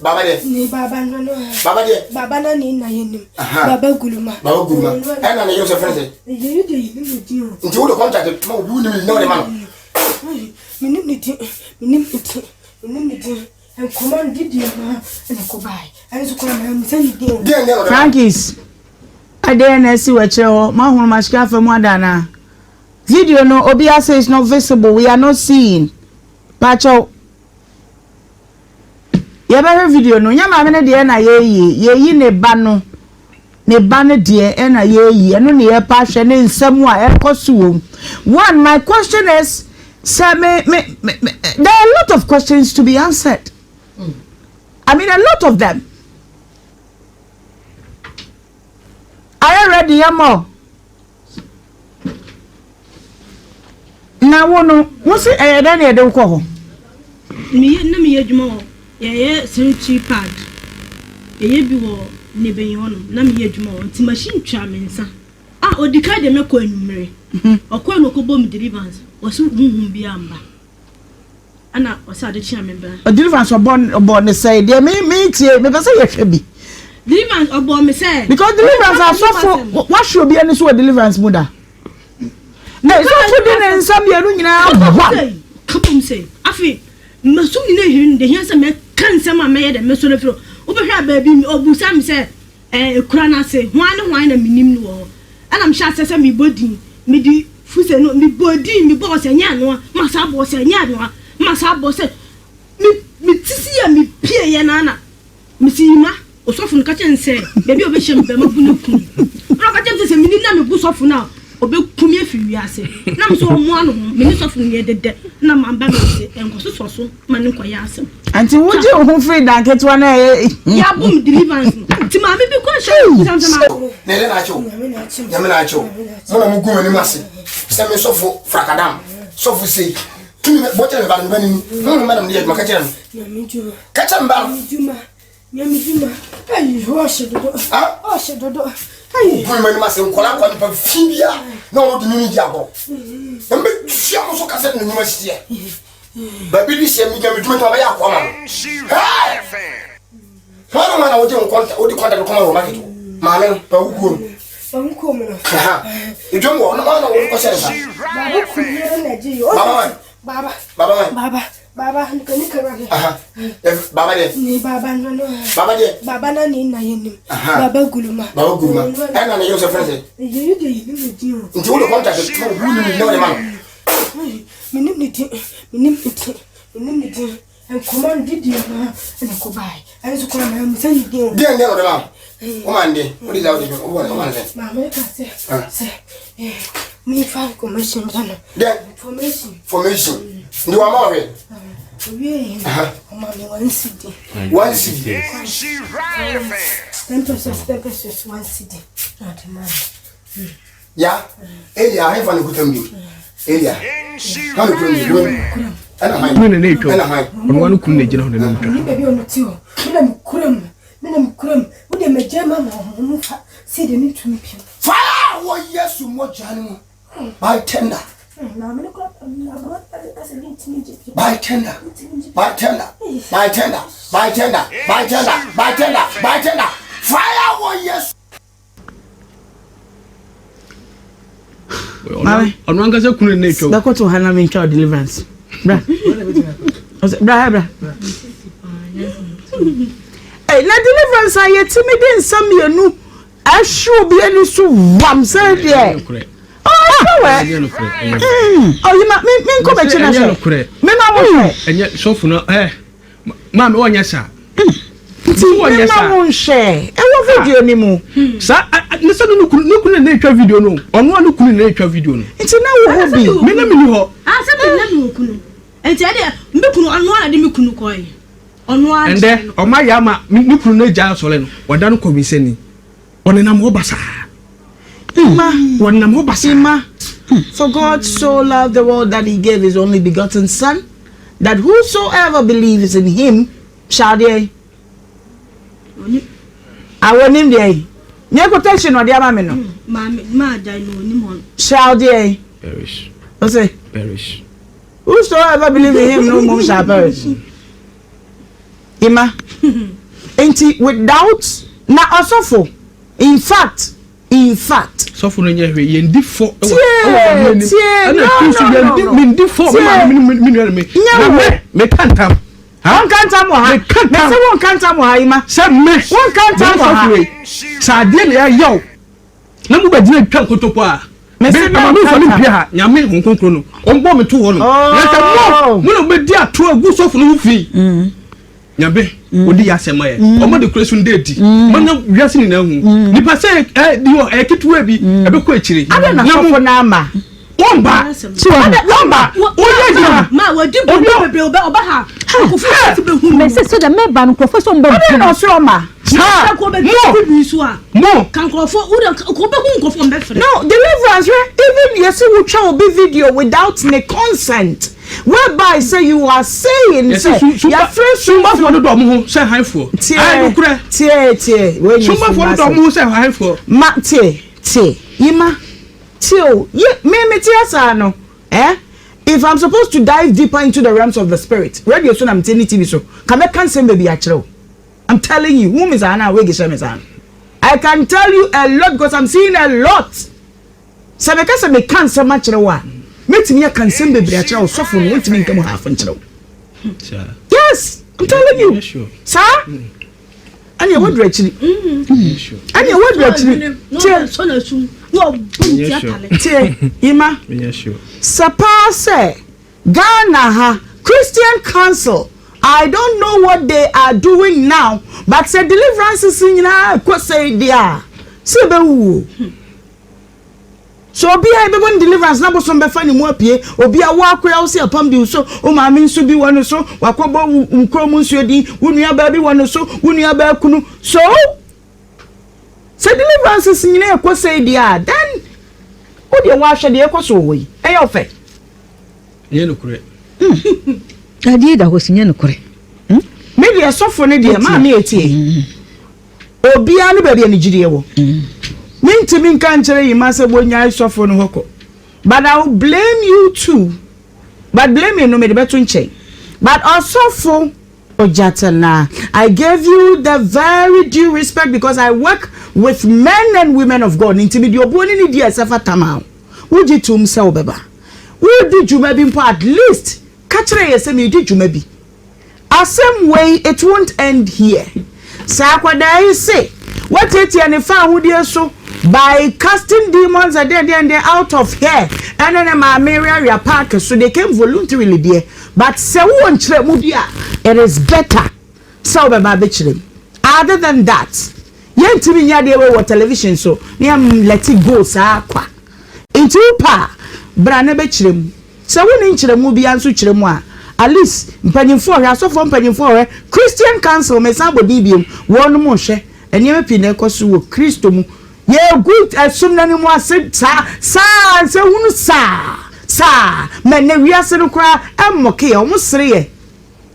baba deɛ. Ne baba no no. Baba deɛ. Baba na ne na yɛ nim. Baba guluma. Baba guluma ɛna ne yere sɛ fɛn sɛ. Yere de yɛ nim ne din o. Nti wode kɔnta de ma obi wonim ne na wode ma no. Menim ne din menim ne din menim ne din. Nkɔmmɔ no didie mu ara na ɛkɔbaeɛ. Ɛno nso koraa mammisa ne din o. Frankis, ɛdeɛn na asi wɔ akyire hɔ? Moahunu m'ahyika afa mu ada anaa? Video no, obiara say it's not visible, we are not seeing. Pakyɛw, yɛbɛhwɛ video no, nyɛ maame no deɛ na yɛreyi, yɛyi ne ba no, ne ba no deɛ na yɛreyi, ɛno ne yɛpɛ ahwɛ ne nsɛm a ɛrekɔ so wɔ mu. One, my question is, sɛ me, me, me, me, there are a lot of questions to be answered. I mean, a lot of them. Are you ready, Yamo? Na wo no, wo se ɛyɛ dɛn na yɛde wo kɔ hɔ? Meyɛ na meyɛ adwuma wɔ yɛyɛ sanitary pad yɛyɛ bi wɔ Nebenyi hɔ nom na meyɛ adwuma wɔ nti machine twa me nsa ah odi kan de me kɔ anwummere ɔkɔɛ na ɔkɔbɔ me deliverance wɔse honhom biara mba. Ɛna ɔsɛ ade kye a me bra. Deliverance ɔbɔ ɔbɔ ne sɛe deɛ me me tie me pɛ sɛ yɛhwɛ bi. Deliverance ɔbɔ me sɛ. Because deliverance asɔfo wahwɛ obi ani so wɔ deliverance mu da. Na sɔfo de ne nsa mmienu nyinaa wa. Kabom sɛ afei maso nyina ehiri no de hia sɛ mɛka nsɛm a mɛyɛ dɛ mɛsɔre afiri hɔ. Wobɛhwɛ a baabi ɔbusa me sɛ Ɛɛ, ekura no ase, hwan ne hwan na minim no wɔ hɔ? Ɛnna mehyɛɛ aseɛ sɛ merebɔ din. Mede fuse no, mebɔɔ din, mebɔɔ sɛ ɛnyɛ ɛnoa, masan abɔ sɛ ɛnyɛ ɛnoa, masan abɔ sɛ me me ti si a mepieeɛ no ara na mesi Yima, osɔfo no ka kyerɛ no sɛ baabi a ɔbɛhyia me bɛma bu no ku me. Ɛnna ɔka kyerɛ me sɛ sɛ menim na mebu sɔfo no a, ɔbɛku me afiri wiase. Na me nso ɔmmoa ne ho, me ne sɔfo no yɛ dɛdɛ na mamba me ase, ɛnkɔsosɔ so ma no nkɔyɛ asɛm. Nti wogye wo ho firi dan ketewa no a ɛyɛ. Yɛabɔ me deliverance no. Nti maame bi kɔ nhyɛ me bisa sɛ ma. Na ɛdɛ na akyew. Nyame na akyew. Mo na mo gu m'anim ase sɛ me sɔfo frakadam sɔfo sei. Tumi bɛ bɔ kyerɛ me ba no me ba no ni. Honhom bɛ na mede yɛ adwuma ka kyerɛ no. Ka kyerɛ me ba no. Nyame dwuma ayi ɔhyɛ dodo ɔhyɛ dodo ayi. Gu m'anim ase nkɔla nkɔ nipa fi bi a na ɔno de mimi di agorɔ. Na mbɛtua mo so ka sɛ ne nnwuma siteɛ. Baabi bi sɛ menya me dwuma nti mabɛyɛ akoa ma no. Hey! Hwan ne hwan na wogye wo kɔnta wode kɔnta de kɔma wɔ market hɔ? Maame no, ba wo kuo no. Ba wo kuo mu no. Aha. Edwam wɔ hɔ no hwan na wode kɔhyɛ ne nsa? Baba kunu yere na gye yi. Baba wan? Baba. Baba wan? Baba. Baba nika nika wura. Aha. Baba deɛ. Ne baba no no. Baba deɛ. Baba na ne na yɛ nim. Aha. Baba guluma. Baba guluma. Ɛna ne yere sɛ fɛn sɛ. Yere de yɛ nim ne din o. Nti wode kɔnta de ma obi wonim ne na wode ma no. Menim ne din, menim ne din, menim ne din. Nkɔmmɔ no didie ho na ɛkɔbaeɛ. Ɛno nso koraa maa mmusa ne din o. Deɛ deɛ na ɔde ma wo? Woma no deɛ? Wode gya wode dwom wobɔ no woma no sɛn? Maame no ka sɛ sɛ memfa information brɛ no. Deɛ? Information. Formation. Nti wama wo hwee? Ɔwieeɛ no ɔma me 1 cedi. 1 cedi. 10 pesewas, 10 pesewas, 1 cedi na ɔde maa me. Ya Elia ahefa ne kutam bio? Elia ha ne kutam bio? Ɛna hwan? Kunu na na etwa. Ɛna hwan? Ɔno ano kunu na egyina hɔ na na otwa. Ni baabi a ɔno te hɔ. Me na mekura mu. Me na mekura mu. Wo deɛ magyae ma ma ɔmo mo fa. Sei deɛ mentumi bio. Fire wɔ Yesu mogya no mu by tender. Maame no kora aborɔ asɛ mentumi ngye bio. By tender, by tender, by tender, by tender, by tender, by tender, by tender. Fire wɔ Yesu. Maame. Ɔno ankasa kunu na etwa. Bɛkɔto ha na mentwa wo deliverance. Bra. Ɔsɛ bra ha bra. Hey, na deliverance a yɛtumi de nsa mmienu ahwe obi ani so wam sɛ deɛ. Ɔhwɛ wɛ. Ɔyi ma me me nkɔ bɛkyi na hwɛ. Me ma mo hwɛ. Ɛnyɛ sɔfo no ɛ maame ɔnyɛ saa. Nti me ma mo nhwɛ. Ɛwɔ video ni mu. Saa ne sɛ ne kunu ne kunu na etwa video no, ɔno a ne kunu na etwa video no. Nti na wɔ hɔ bi. Me na me ni hɔ. Ah, sɛ me na me wɔ kunu. Nti ɛdeɛ me kunu ɔno ara de me kunu kɔɛ. Ɔno ara. Ɛndɛ ɔma yɛ ama ne kunu no gya asɔre no, ɔda no kɔ wisani. Ɔnenam hɔ basaa. Ima. Ɔnenam hɔ basaa. Ima. For God so loved the world that he gave his only begotten son, that whosoever believes in him shall deɛ. Awonim deɛ. Nye quotation ɔde ama me no. Maame maa gya no onim hɔ. Shall deɛ. Perish. Ɔsɛ. Perish. Whosoever believe in him no more shall perish. Ima. Nti without na ɔsɔfo, in fact, in fact. Sɔfo no nyɛ hwee, yɛn di fɔ. Tie tie, no no no no. Mi di fɔ, mi maa mi mi nua mi. Nyɛ wo. Na me me ka ntam. Wɔn ka ntam wɔ ha. Me ka ntam. Mese wɔn ka ntam wɔ ha Ima. Sɛ me. Wɔn ka ntam wɔ ha. Sɛ adeɛ na yɛ yaw na mo bɛ gyina twa nkotopo a. Mese Me ama mi nfa ne mpia ha, Nyame Honhom Kronkron no ɔmbɔ me to hɔ no. Na sɛ mo mo na mo bɛ di ato agu sɔfo no ho fi. Nyame odi yɛ asɛm ma yɛ. Ɔmo de kura so no adi. Mo na wiase nyinaa hu. Nipa sɛ ɛ di hɔ ɛ ketewa bi ɛbɛkɔ akyire. Adɛn na sɔfo no ama? Wɔmba. Wɔmba. Wɔyɛ adwuma. Ma wɔdi bɔ bebree ɔbɛ ɔbɛ ha. Akofo sɛ bɛ hu. Mɛ sɛ sɛ dɛ mɛba no nkurɔfoɔ sɛ ɔmbɔ Adɛn na ɔsɛ ɔma? Saa. Mo. Mo. Ka nkurɔfoɔ wo de kò bɛ hu nkurɔfoɔ mbɛ fere. No, deliverance hwɛ, even yɛsi wotwa obi video without ne consent, whereby sɛ you are saying sɛ yɛafrɛ Sumbafoɔ no dɔ ɔmo ho sɛ hanfoɔ. Tie Ayi nokorɛ. tie tie wei nyɛ Sumbafoɔ no dɔ ɔmo ho sɛ hanfoɔ. Ma tie tie yima tie o ye me me tie saa no, eh, if I'm supposed to dive deeper into the realms of the spirit, radio so na me tie ne TV so ka mɛka nsɛm baabi akyerɛ o. I'm telling you, hu me saa na wig hyɛ me saa no, I can tell you a lot because I'm seeing a lot. Sɛ meka sɛ meka nsɛm akyerɛ wo a, mɛtumi aka nsɛm bebree akyerɛ wo, sɔfo no wontumi nka mu half nkyerɛ wo. Yes, I'm telling you. Saa ɛne ɛwɔ duru akyiri, ɛne ɛwɔ duru akyiri. Tie tie Ima, sɛ paa sɛ Ghana ha Christian Council, I don't know what they are doing now, but sɛ deliverances nyinaa kɔ sɛi deɛ a, sɛ ɛbɛwuo. So obiara yɛbɛbɔ no deliverance na bosom bɛfa ne mu apue? Obiara wo akoya wo se apam di wo so, wo maame nso bi wɔ ne so, wakɔbɔ wo kurom nsuo din, wo nua baa bi wɔ ne so, wo nua baa kunu. So sɛ deliverances nyinaa ɛkɔ sɛi deɛ a, then wo deɛ woahwɛ deɛ ɛkɔ so wɔ hɔ yi, ɛyɛ ɔfɛ. Nyɛ nokorɛ. Adeɛ da hɔ si nyɛ nokorɛ. Me deɛ sɔfo no deɛ maame etie. Obiara ne baabi a ne gyidie wɔ. Mentumi nka nkyerɛ Yima sɛ wɔnyae sɔfo no hɔ kɔ. But I will blame you too. But blaming no mede bɛto nkyɛn. But ɔsɔfo Ojatana, I gave you the very due respect because I work with men and women of God. Nti mede obuo ne ne di a ɛsɛ fata ma wo. Wogye tom sɛ wobɛba. Woredi dwuma bi mpo, at least ka kyerɛ yɛ sɛ meredi dwuma bi. Asɛm wei, it won't end here. Sɛ akwadaa yi se watiatia ne faahodie so by casting demons ɛdeɛdeɛdeɛ out of her ɛne ne maame weawea park so, they came voluntarily deɛ. But sɛ wowɔ nkyerɛmu bi a, it is better sɛ wobɛba abɛkyerɛ mu. Other than that, yɛntumi nyɛ adeɛ wei wɔ television so na yɛn let it go saa kwa. Nti wopɛ a, bra na bɛkyerɛ mu. Sɛ wonni nkyerɛmu biara nso kyerɛ mu a, at least mpanyimfoɔ rehwɛ, asɔfoɔ mpanyimfoɔ rehwɛ, Christian Council, mesan bɔ din biom, wɔnom rehwɛ. Nneɛma pii na ɛkɔ so wɔ Kristo mu. Yɛregu ɛsom no anim ase saa, saa, nsɛnhunu saa, saa, ma ɛnnɛ wiase no koraa ɛmmɔke yɛ, wɔn sere yɛ.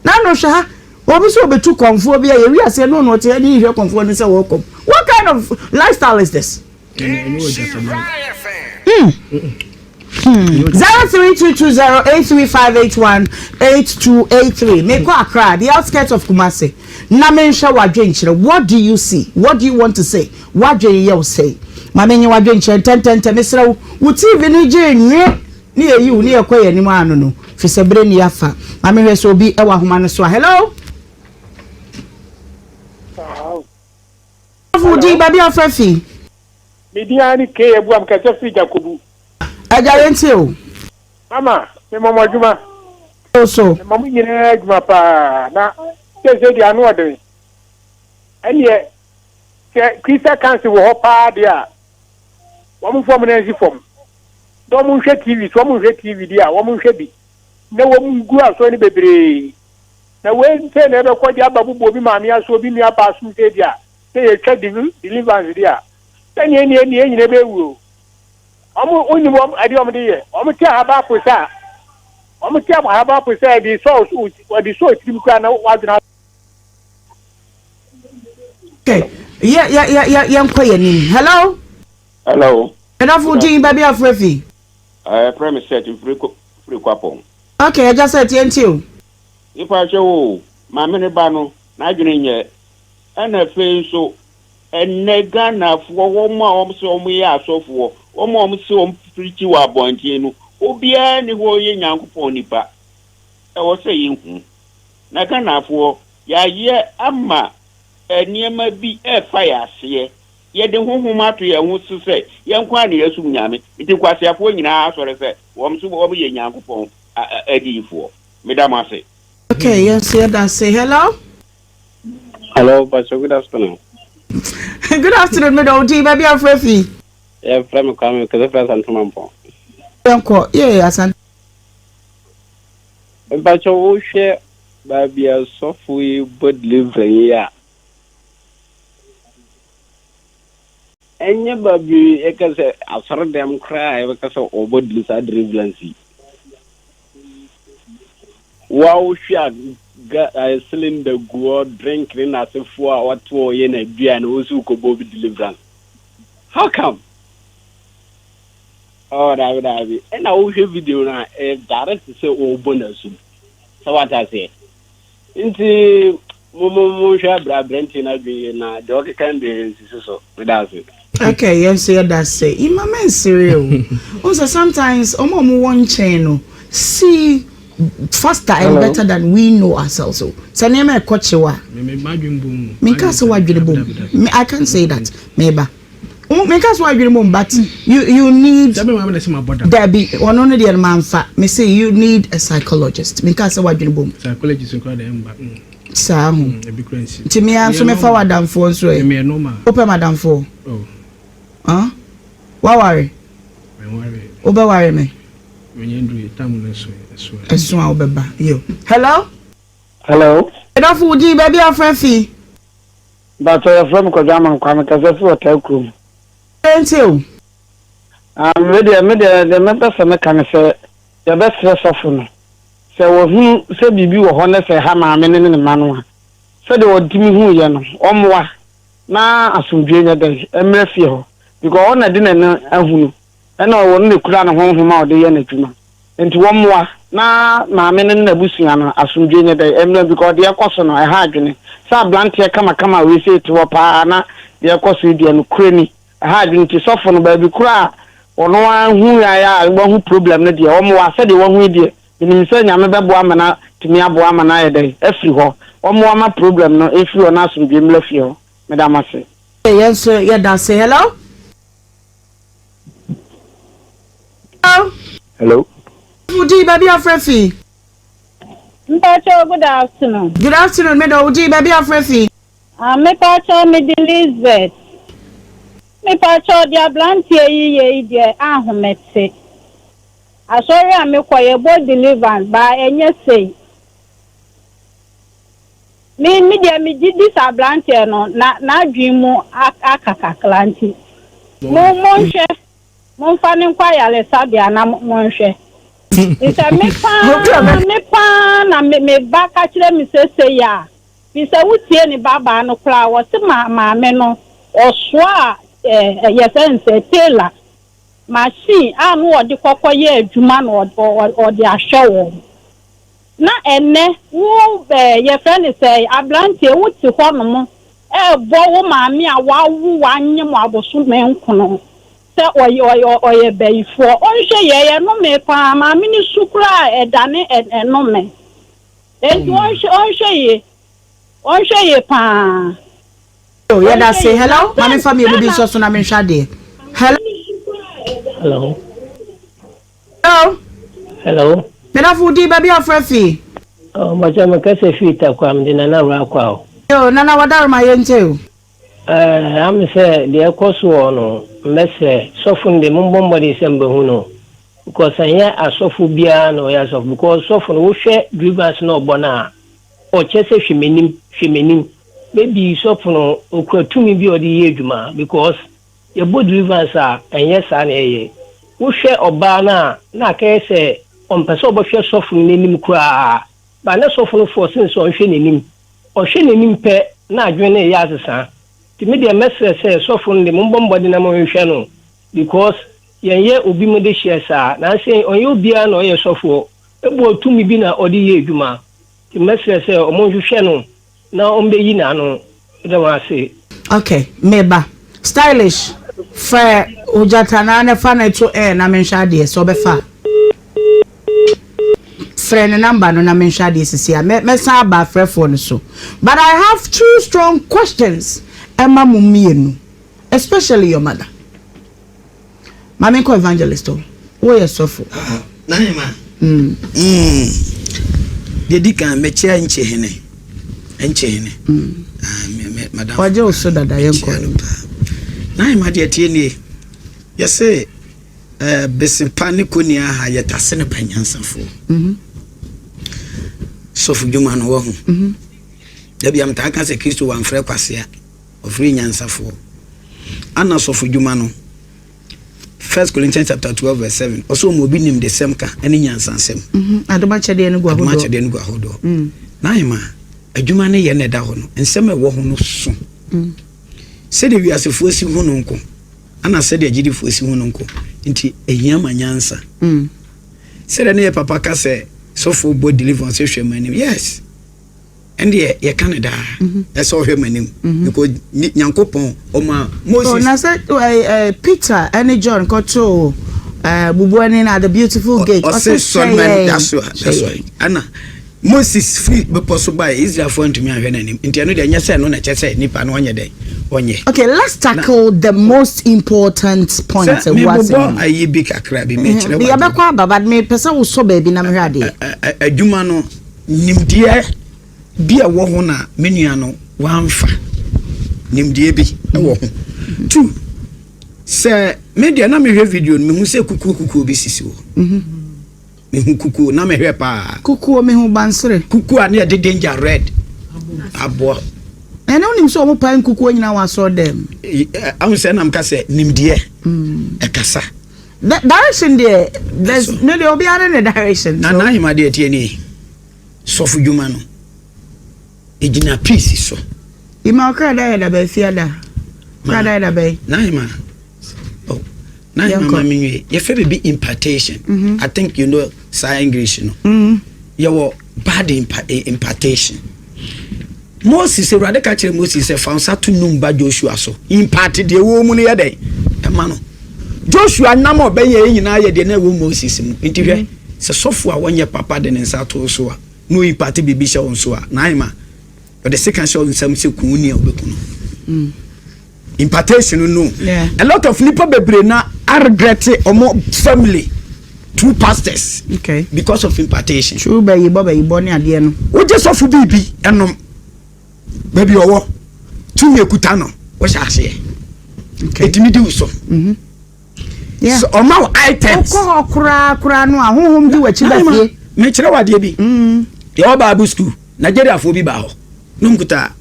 N'ano hwɛ ha, obi sɛ ɔbɛtu kɔmfoɔ bi a yɛwi aseɛ no na ɔte ha ne nhwɛ kɔmfoɔ no sɛ wɔrekɔm. What kind of lifestyle is this? Mm. 0322083581 8283 mekɔ Accra, the outskirts of Kumasi na menhwɛ w'adwenkyerɛ. What do you see? What do you want to say? W'adwen yɛ wo sɛn? Ma menye w'adwenkyerɛ ntɛntɛntɛm. Mesrɛ wo, wo TV no gye nwe ne yɛyi wo ne yɛkɔ yɛn anim ano no, firi sɛ berɛ nni afa. Ma menhwɛ sɛ obi wɔ ahoma no so a. Hello? Wo din, baabi a wofrɛ fi? Me din ara ne Kay Abua, mekasa firi Jakobu. Agya yɛntie o. Mama, mema mo adwuma. Wo so. Mema mo nyinaa adwuma paa, na seesei deɛ ano ɔden. Ɛnneɛ, sɛ Christian Council wɔ hɔ paa deɛ a, wɔn mfa wɔn nan nsi fam, na wɔn nhwɛ TV, sɛ wɔn nhwɛ TV deɛ a, wɔn nhwɛ bi, na wɔn ngu asɔre no bebree. Na wei sɛ na ɛbɛkɔ deɛ aba bobɔ obi maame aso, obi nua baa so sɛ deɛ a, sɛ yɛtwa deliverance deɛ a, sɛnea ɛnni ɛnni yɛn nyinaa bɛwu o. Wɔn wonim wɔn adeɛ wɔn de yɛ. Wɔn te ahaban po sɛ a, wɔn te ahaban po sɛ ɛde sɔ wɔde sɔ tirim koraa na wadwena. Okay, yɛ yɛ yɛ yɛ yɛnkɔ yɛn anim. Hello. Hello. Ɛdɔfo din baabi afrɛ fi. Ɛɛ frɛ me sɛt mfiri firi kwapɔn. Okay, ɛgya sɛt yɛn ti o. Nipa kyɛ wo maame ne ba no n'adwene nyɛ Ɛna afei nso ɛnnɛ Ghanafoɔ wɔn a wɔn se wɔn yɛ asɔfoɔ, wɔn a wɔn se wɔn preachi wɔ abɔnten no, obiara nni hɔ ɔyɛ Nyankopɔn nipa. Ɛwɔ sɛ yɛhu. Na Ghanafoɔ yɛayɛ ama nneɛma bi ɛrefa yɛn aseɛ. Yɛde honhom ato yɛn ho so sɛ yɛn nko ara na yɛsom Nyame. Nti nkwaseafoɔ nyinaa asɔre sɛ wɔn nso wɔn yɛ Nyankopɔn adiyifoɔ. Meda mo ase. Okay, yɛn nso yɛda ase. Hello. Hello, Pastor. Good afternoon. Good afternoon, me dɔw din baabi afrɛ fi. Yɛfrɛ me Kwame kɛsɛ frɛ Asante Mampɔn. Yɛnkɔ yee Asante. Mpakyɛ wohwɛ baabi a sɔfo yi bɔ delivery yi a ɛnyɛ baabi yɛka sɛ asɔre dɛm koraa a yɛbɛka sɛ ɔbɔ saa deliverance yi. Wo a wohwɛ a ga ayɛ cylinder gu hɔ drink ne n'asefoɔ a wɔte hɔ yɛ n'aduane wo nso wokɔbɔ obi deliverance how come oh daabi daabi ɛna wohwɛ video no a ɛyɛ direct sɛ wɔrebɔ n'asu sɛ wate aseɛ Nti mo mo monhwɛ abira aberanteɛ no adwene yie na deɛ ɔkeka no deɛ nsisi so. Meda ase. Okay, yɛn nso yɛda ase. Ima mensere o. Wohu sɛ sometimes wɔn a wɔwɔ nkyɛn no see faster and better than we know ourselves o. Sɛ nneɛma ɛkɔ kyew a. Menka sɛ w'adwene bom. I can't say that. Meba. Menka sɛ w'adwene bom but you you need. Dabi, ɔno no deɛ no manfa. Me say you need a psychologist. Menka sɛ w'adwene bom. Psychologist nkura deɛ ɛmba. Saa ho. Nti me ara nso mɛfa w'adamfoɔ nso ɛ. Wopɛ m'adamfoɔ? Oh. Waware? Wobɛware me? Ɛso a wobɛba. Yo. Hello? Hello. Ɛdɔfo wo din baabi afrɛ fi? Mpatsɔ yɛfrɛ me Kwadwo Amankwah mekasa fi Ɔtaa kurom. Yɛntie o. Ah me deɛ me deɛ deɛ mɛpɛ sɛ meka ne sɛ yɛbɛsrɛ sɔfo no sɛ wahunu sɛ biribi wɔ hɔ na sɛ ɛha maame no ne ne mma no a sɛdeɛ ɔtumi huiɛ no ɔmmoa na asomdwoeɛ nyɛ dɛn ɛmmra fie hɔ because ɔno na ɛde n'ani ahunu ɛna ɔno na ɛkura ne honhom a ɔde yɛ n'adwuma nti wɔmmoa na maame no ne n'abusua no asomdwoe nyɛ dɛn ɛmmra because deɛ ɛkɔ so no ɛha adwene sɛ abranteɛ kamakama a wei sei te hɔ paa na deɛ ɛkɔ so yi deɛ nokorɛ ni ɛha adwene nti sɔfo no baabi korɔ a ɔno ara hu a wahu problem no deɛ wɔmmoa sɛdeɛ wahu yi deɛ menim sɛ Nyame bɛboa ama no atumi aboa ama no ayɛ dɛn afiri hɔ wɔmmoa ma problem no mfiri hɔ na asomdwoe mmra fie hɔ meda mo ase. Yɛn nso yɛda ase. Hello. Hello. Wodi baabi afrɛ fi. Mpakyɛw good afternoon. Good afternoon me dɔ wo din baabi a wofrɛ fi. Ah mepakyɛw me de Lizbeth. Mepakyɛw deɛ abranteɛ yi yɛ yi deɛ ahomete. Asɔre a mekɔ yɛbɔ deliverance baa ɛnyɛ sei. Me me deɛ me gye di sɛ abranteɛ no na n'adwene mu aka kakra nti mo monhwɛ. Momfa no nkɔ ayaresabea na monhwɛ. Efisɛ me paa, me paa na me, me ba ka kyerɛ me sɛ sei a, firi sɛ wotie ne babaa no koraa a, ɔse ma, maame no, ɔsoaa eh, yɛfrɛ no sɛ tailor machine a na ɔde kɔkɔyɛ adwuma na ɔde, ɔde ahwɛ wɔn. Na ɛnnɛ, wo eh, yɛfrɛ no sɛn, aberanteɛ, wote hɔnom rebɔ wo maame a wawo wo anyem wo abosome nkono sɛ ɔyɛ, ɔyɛ, ɔyɛ bayifoɔ. Ɔnhwɛ yie, ɛyɛ nnome paa. Maame no su koraa a, ɛdane ɛ, nnome. Enti ɔnhwɛ, ɔnhwɛ yie. Ɔnhwɛ yie paa. Yo, yɛda Ɔnhwɛ ase. yie. Na Hello, ma sɛ, memfa mmienu sɛ bi na. nsɔ so na menhwɛ adeɛ. Hello. Hello. Hello. Hello. Medafo wo din baabi a wofrɛ fi. Oh, mɔkyɛ me kasa firi Tarkwa mede Nana Awuraa o. Yo, Nana wadaroma yɛntie o. Eh, ame sɛ deɛ ɛkɔ soɔ no mɛsrɛ sɔfo no deɛ mombɔ mmɔden sɛ mobɛhu no because ɛnyɛ asɔfo biara na ɔyɛ asɔfo because sɔfo no wohwɛ deliverance na ɔbɔ no a ɔkyɛ sɛ hwɛ m'anim hwɛ m'anim maybe sɔfo no ɔkura tumi bi a ɔde yɛ adwuma because Yɛbɔ deliverance a, ɛnyɛ saa na ɛyɛ. Wohwɛ ɔbaa no a, na akɛyɛ sɛ ɔmpɛ sɛ ɔbɛhwɛ sɔfo no n'anim koraa. But na sɔfo no force no sɛ ɔnhwɛ n'anim. Ɔhwɛ n'anim pɛ na adwene no reyɛ asesa. Nti me deɛ mɛsrɛ sɛ sɔfo no deɛ mombɔ mmɔden na monhwehwɛ no because yɛnyɛ obi mo dehyeɛ saa. Nansa yi ɔnyɛ obiara na ɔyɛ sɔfoɔ. Ebia tumi bi na ɔde yɛ adwuma. Nti mɛsrɛ sɛ wɔnhwehwɛ no Na ɔmbɛyi n'ano. Meda wo ase. Ok meba. Stylish frɛ Ogyatanaa na fa no to air na menhwɛ adeɛ sɛ ɔbɛfa a. Frɛ ne number no na menhwɛ adeɛ sisi a. Mɛsan aba afrɛfoɔ no so. But I have two strong questions ɛma mo mmienu especially your mother. Ma me nkɔ evangelist hɔ. Woyɛ sɔfo. Ah, Nahema. Mm. Mm. Deɛ di kan mekyia nkye hene. Nkye hene. Mm. Ah, me me madam. Wagye wo so dada yɛn kɔ. Nahema deɛ tie nie. Yɛse eh, besepa ne koni aha yɛtase ne pa nyansafoɔ. Mm -hmm. Sɔfo dwuma no wɔ ho. Mm -hmm. Dabi amtaa ka sɛ Kristo wamfrɛ kwasea. Ɔfrɛɛ nyansafoɔ. Ana sɔfodwuma no, First Corinthians chapter 12 verse 7, ɔsɛ ɔma obi nimdesɛm ka ne nyansasɛm. Mhm, adom akyɛdeɛ no gu ahodoɔ. Adom akyɛdeɛ no gu ahodoɔ. Mm. Na ahema, adwuma no yɛ na ɛda hɔ no, nsɛm a ɛwɔ ho no so. Mm. Sɛdeɛ wiasefoɔ si hu no nko, ana sɛdeɛ agyidifoɔ si hu no nko, nti ɛhia ma nyansa. Mm. Sɛdeɛ ne yɛ papa ka sɛ sɔfoɔ bɔ deliverance hwɛ m'anim, yes. Ɛndeɛ yɛka no daa ɛsɛ ɔhwɛ m'anim because Nyankopɔn ɔma Moses. Oh, na sɛ eh, eh, Peter ɛne John kɔtoo eh, bubuani no at the beautiful gate. Ɔse sɔre m'anim that's why that's why ɛna Moses firi bepɔ so baeɛ Israelfoɔ antumi anhwɛ n'anim nti ɛno deɛ ɛnyɛ sɛ ɛno na ɛkyɛ sɛ nipa no ɔnyɛ dɛn ɔnyɛ. Okay, let's tackle the most important point. Sɛ mebobɔ ayi bi kakra bi mekyerɛ wa. Yɛbɛkɔ aba but mepɛ sɛ wosɔ baabi na mehwɛ adeɛ. Adwuma no Nimdeɛ bi a ɛwɔ ho na me nua no wamfa. Nimdeɛ bi wɔ ho. Tu, sɛ me deɛ na mehwɛ video no mehu sɛ kukuo kukuo bi sisi hɔ. Mhm. Mehu kukuo na mehwɛ paa. Kukuo mehu bansere. Kukuo a ne yɛde danger red aboɔ. Ɛnna wonim sɛ wɔn pae nkukuo nyinaa wɔ asɔre dɛm. Ahu sɛ nam ka sɛ nimdeɛ mm. ɛkasa. Direction deɛ there's ne deɛ obiara ne ne direction. Na n'ahema deɛ tie nie sɔfo dwuma no egyina peace so. Ima ɔkra da yɛ daba efia da kra da yɛ daba yi. N'ahema oh n'ahema ma mi nwie yɛfɛ bibi impartation mm -hmm. I think you know saa English no. Mm -hmm. Yɛwɔ bad impa eh, impartation. Moses, Awurade ka kyerɛ Moses sɛ fa nsa to Nun ba Joshua so. Impart deɛ ɛwɔ mu no yɛ dɛn? Ɛma no. Joshua nam a ɔbɛyɛ nyinaa yɛ deɛ na ɛwɔ Moses mu. Nti hwɛ, sɛ sɔfo a wɔnyɛ papa de ne nsa ato so a, na ɔimparte biribi hyɛ wo nso a, n'ahema, ɔde sika hyɛ wo nsam sɛ ku wo nua a wobɛku no. Mm. Impartation no. Yeah. A lot of nipa bebree na aregrete ɔmo family. two pastors okay. because of impartation. True bɛyibɔ bɛyibɔ ne adeɛ no. Wogye sɔfo biribi ɛnom baabi ɔwɔ tumi ekuta no wɔhyɛ aseɛ. Etumi di wo so. Mm -hmm. Yeah. So ɔma wo items. Wokɔ hɔ koraa koraa no a honhom di w'akyi ba fie. Mekyerɛ wo adeɛ bi. Mm. Yɛwɔ Bible school Nigeriafoɔ bi baa hɔ na ɔmkuta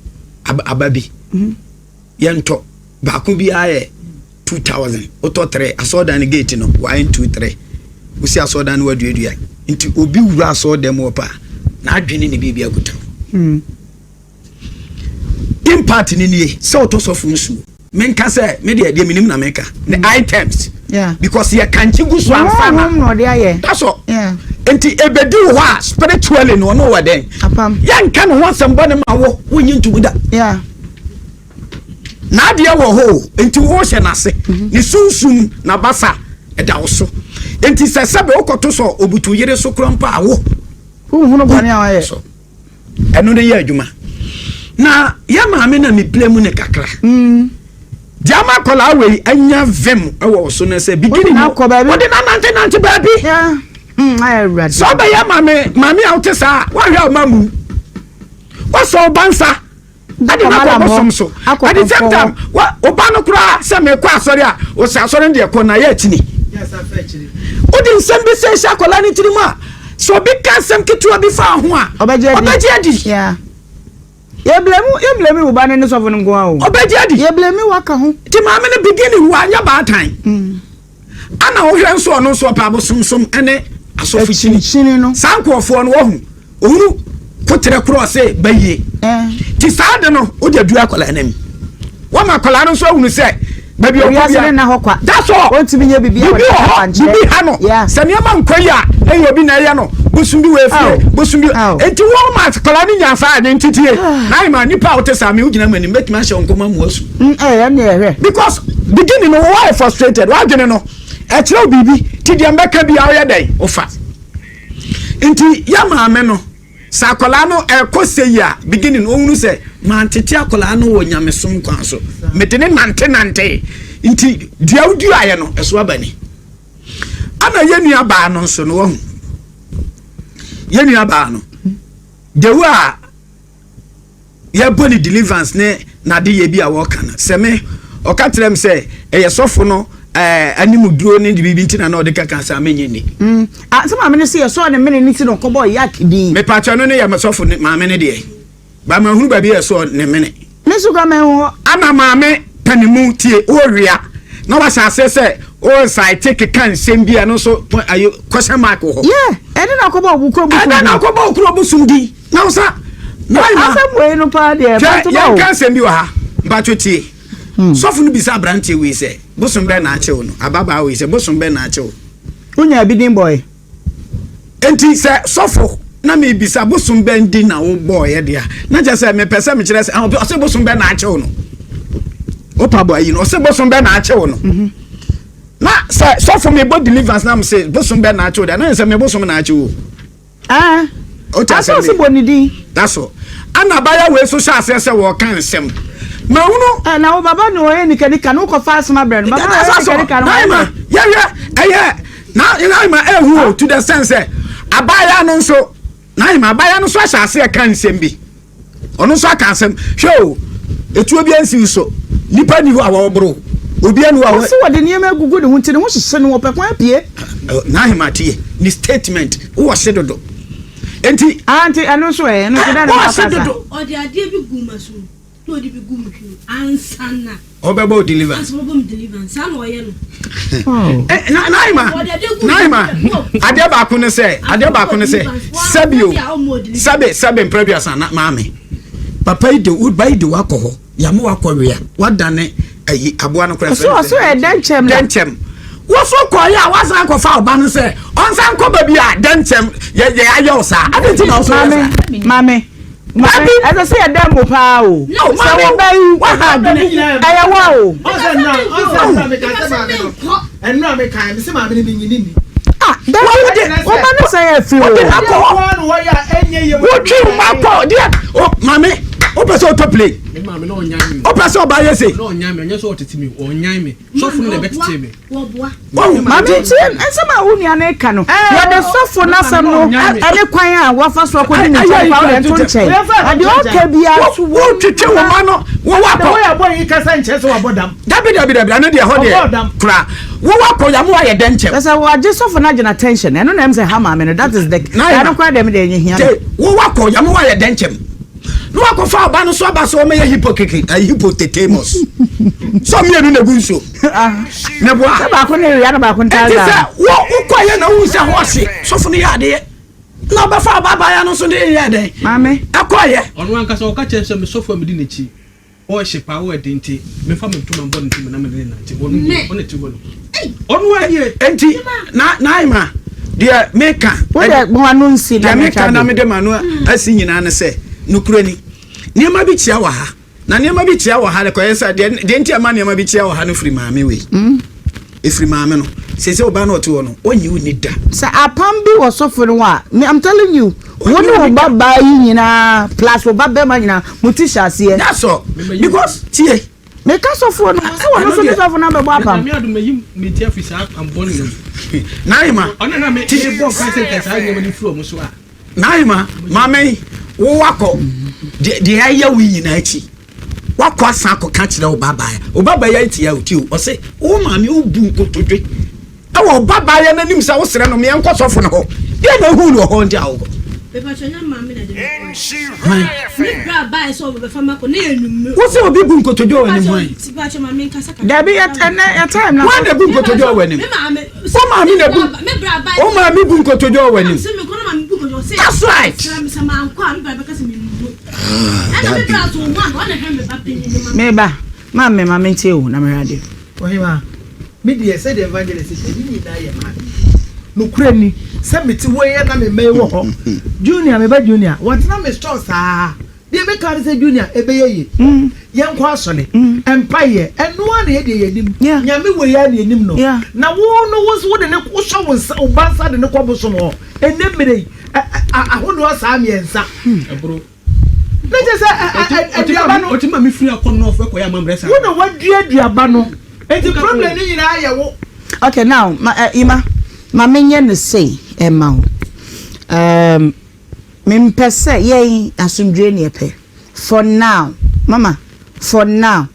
aba bi. Mm. Yɛntɔ baako biara yɛ 2000 wotɔ 3 asɔɔdan no gate no 1 2 3 wosi asɔɔdan no waduadua nti obi wura asɔɔdan mu wɔ pa n'adwene ne biribi akuta wo. Mm. Impact ni nie sɛ wotɔ sɔfo nsuo menka sɛ me deɛ deɛ menim na meka ne mm. items yeah. because yɛ kankye gu so ansa na that's all yeah. nti ebedi wo hɔ a spiritually no ɔno wɔ dɛn yɛnka ne ho asɛm bɔ ne ma wo wonyi ntomu da yeah. n'adeɛ wɔ hɔ o nti wohyɛ n'ase mm-hmm. ne sunsum n'abasa ɛda wo so nti sɛ sɛbɛ wokɔto sɔ obutu yere so korɔ mpo a wo wohunu bɔne a wayɛ so ɛno de yɛ adwuma na yɛ maame na mepira mu ne kakra mm. deɛ ama akwadaa wei anya vim wɔ so no sɛ beginning no wode no anantenante baabi hmm, sɛ ɔbɛyɛ maame maame a wote saa woahwɛ a ɔma mu wasɔ wo ba nsa ɛde no akɔ bosom so at the same time wo ba no koraa sɛ mekɔ asɔre a wɔsɛ asɔre no deɛ kɔ na yɛ akyini wode nsɛm bi sɛ hyɛ akwadaa no tirim a sɛ obi ka asɛm ketewa bi fa ho a ɔbɛgye adi yɛblame wo ba no ne sɔfo no nko a o ɔbɛgye adi yɛblame waka ho nti maame no beginning wanyɛ baatan mm. ana wohwɛ nso ɔno nso ɔpɛ abosomsom ne asɔfo kyini no saa nkurɔfoɔ no wɔhu ohunu koterɛ korɔ sɛ bayie eh. nti saa de no wode aduru akwadaa no anim wɔma akwadaa no nso ahunu sɛ baabi ɔkɔ bia na hɔ kwa that's all ɔntumi nyɛ biribi wɔ hɔ biribi ha no sɛ nneɛma nkɔ yi a ɛyɛ obi na ɛyɛ no bosom bi wɔ efie bosom bi nti wɔn ma akwadaa no nya saa ne ntitie na ayɛ ma nipa a wote saa mi wogyina mu anim bɛtumi ahyɛ nkɔmɔ mu asu. Mm, eh, ɛne ɛhwɛ. Because beginning no wɔayɛ frustrated wadwene no ɛkyerɛ wo biribi ti deɛ mbɛka bi a ɔyɛ dɛn wofa nti yɛ maame no sɛ akwadaa no ɛkɔ sɛ yi a beginning no ɔhunu sɛ mantete akwadaa no wɔ nyamesom kwan so mede ne nante nante nti deɛ woduaeɛ no ɛso aba ni ana yɛ nua baa no nso no wahu yɛ nua baa no dewu a yɛbɔ ne deliverance ne n'adeyɛ bi a wɔka no sɛ me ɔka kyerɛ me sɛ ɛyɛ sɔfo no ɛɛ anim duro ne biribi nti na na ɔde kaka sɛ amenye ni. Mm. Ah, sɛ maame no sɛ yɛsɔɔ ne mene ne ti na ɔkɔbɔɔ yak din. Mepakyɛ no ne yɛ sɔfo ne maame no deɛ. Ba mahunu baabi yɛ sɔɔ ne mene. Me nso kora mahu hɔ. Ana maame panimu tie ɔrewia na wahyɛ aseɛ sɛ ɔresaete keka nsɛm bi a ɛno nso ayi question mark wɔ hɔ. Yeah, ɛne na akɔbɔ wo kuro bosom din. Ɛne na akɔbɔ wo kuro bosom din. Na wo sa. Asɛm wei no paa deɛ ɛbɛnto ba o. Yɛnka nsɛm bi wɔ ha mpatwo tie. Hmm. Sɔfo no bisa aberanteɛ wei sɛ bosom bɛn na akye wo no ababaa wei sɛ bosom bɛn na akye wo. Wonya bi din bɔe. Enti sɛ sɔfo na mebisa bosom bɛn din na wobɔɔyɛ deɛ a na kyerɛ sɛ mepɛ sɛ mekyerɛ sɛ ah, ɔsɛ bosom bɛn na akye wo no. Wopa bɔ ayi no ɔsɛ bosom bɛn na akye wo no. Mhm. Na sɛ sɔfo mebɔ deliverance na mese bosom bɛn na akye wo deɛ na sɛ me bosom na akye wo. Ah, asɛ ɔsi bɔ ne din. That's all. Ana abaayewa wei nso hyɛ aseɛ sɛ wɔka nsɛm. Mahunu. Ɛ na wo baba no ɔyɛ nikanika no wokɔ fa asoma brɛ no. Baba ɔyɛ nikanika no. Naima yɛhwɛ ɛyɛ na Naima ehu o to the sense sɛ abaayewa no nso Naima abaayewa no nso ahyɛ aseɛ ka nsɛm bi. Ɔno nso aka asɛm. Hwɛ o, etuo bi ansi so. Nipa ni hɔ a wɔboro. Obi ani hɔ a wɔ. Ɔsi wɔde nneɛma agugu ne ho nti ne ho hyehye no wɔpɛ kwan apue. N'ahema tie ne statement wowɔ se dodo. Nti. Ah nti ɛno nso ɛ ɛno nso dɛ na ɔka sa. Ɔde adeɛ bi gu ma so na ɔde bi gu mu hwim ansa na. Ɔbɛbɔ o deliverance. Ansa ɔbɛbɔ mu deliverance saa na ɔyɛ no. Eh, na naima naima adeɛ baako ne sɛ adeɛ baako ne sɛ sɛbi o sɛbi sɛbi mpere na maame papa yi de wo ba yi de wakɔ hɔ yamu wakɔ wia wadane ayi aboa no kora fɛn ɔsɔ ɔsɔ yɛ dɛnkyɛm la dɛnkyɛm woso kɔ yɛ a wasan kɔ fa ɔba no sɛ ɔnsan kɔ baabi a dɛnkyɛm yɛ yɛ ayɛ ɔsaa adi nti na ɔsɔ yɛ saa maame maame ɛsɛ sɛ yɛda mu paa o sɛ wobɛ yi ɛyɛ wa o. Ah, wọ́n ní sẹ́yìn ẹ̀fì o. Wọ́n ti nakọ̀ wọ́n twi mu akọ deɛ o maame o pɛ sɛ o tɔ plane. Wopɛ sɛ ɔba yɛ sei. Maame ntie nsɛm a wo nua no reka no. Wɔde sɔfo no asɛm no ne kwan a wafa so akɔdi ne nkyɛn fa wode nto nkyɛn. Na deɛ ɔka biara so wɔ. Wotwetwe wo ma no wowɔ akɔ. Dabi dabi dabi ɛno deɛ ɛhɔ deɛ kora wowɔ akɔ yamu ayɛ dɛ nkyɛm. Sɛ wɔagye sɔfo no agyina tension ɛno na ɛm sɛ ha maame no that is the ɛno koraa deɛ me deɛ ɛnyɛ hia no. Wowɔ akɔ yamu ayɛ dɛ nkyɛm. Na wakɔfa ɔba no so aba sɛ wɔmɛyɛ hipokeke eh, hipotetamus sɛ mmienu na egu nsuo ne boa sɛ baako ne wia na baako ntaa ɛti sɛ wo wokɔyɛ na wohu sɛ hɔ ɔhye sɔfo no yɛ adeɛ na ɔbɛfa ɔba abaayewa no nso de yɛ dɛn maame ɛkɔyɛ ɔno ankasa ɔka kyerɛ sɛ mesɔfo a medi n'akyi Ɔɔhye paa ɔɔyɛ den nti menfa me ntoma mbɔ ne ti mu na mede no nante ɔno nie ɔna ti hɔ no ɔno ara nie. Enti na Naima deɛ meka Wo deɛ ma w'ano nsi na deɛ menhwɛ meka na ade. mede m'ano asi nyinaa ne sɛ nokorɛ ni nneɛma bi kyia wɔ ha na nneɛma bi kyia wɔ ha kɔyɛ sɛ deɛ deɛ nti ɛma nneɛma bi kyia wɔ ha no firi maame wei ɛfiri maame no sese ɔbaa no ɔte hɔ no ɔnyi wo ni da. Sɛ apam bi wɔ sɔfo no ho a, me I'm telling you, wo ne wo ba baa yi nyinaa plus wo ba bɛrima nyinaa mo ti hyɛ aseɛ. That's all because tie. Meka sɔfoɔ no ho sɛ wɔn nso ne sɔfo no abɛbɔ apam. Nyame adom mayi me ti afiri saa apam bɔne no mu. Naima. Ɔno na me bɔ mpae sɛ nka saa nneɛma no mfiri wɔn so a. Naima, maame yi, wo wakɔ deɛ ayɛ wo nyinaa akyi. Wakɔ asan akɔka kyerɛ wo babaa. Wo babaa yi atia wo ti o. Ɔse wo maame wo bu nkotodwe ɛwɔ wo babaa yɛ n'anim sɛ wosrɛ no meɛ nkɔ sɔfo no hɔ. Deɛ na ohuu no wɔ hɔ nti a wokɔ. Wo sɛ obi bu nkotodwe wɔ anim hwan? Dabi ɛnɛ yɛ time na. Hwan na bu nkotodwe wɔ anim? Wo maame na bu. Wo maame bu nkotodwe wɔ anim. That's right. Meba, ma me ma mentie o na mehwɛ adeɛ. Ɔhemaa, me deɛ sɛdeɛ evangelist ka ne nyinaa yɛ maame. Nokorɛ ni, sɛ mete hɔ yi a na me mma yi wɔ hɔ. Junior, me ba Junior, watena me store saa. Deɛ meka ne sɛ Junior, ɛbɛyɛ yie. Yɛnkɔ asɔre, mpaeɛ, ɛno ara na yɛdeɛ yɛnim. Nyame wei ara na yɛnim no. Na wo no, wo nso wode ne, wosɔ wo nsa, wo ba nsa de no kɔ bosom hɔ. Ɛnnɛ mmerɛ yi, ahodoɔ saa mmiɛnsa. Ɛboro. Ne kyɛ sɛ aduaba no. Ɔtumi ma me firi akɔ nɔɔfo ɛkɔyɛ amammerɛ saa. Wo na wadua aduaba no. Nti problem no nyinaa yɛ wo. Okay now ma uh, Ima ma menyɛ no sei ɛma wo. Um, mempɛ sɛ yɛn asomdwoe ne yɛpɛ. For now, mama, for now.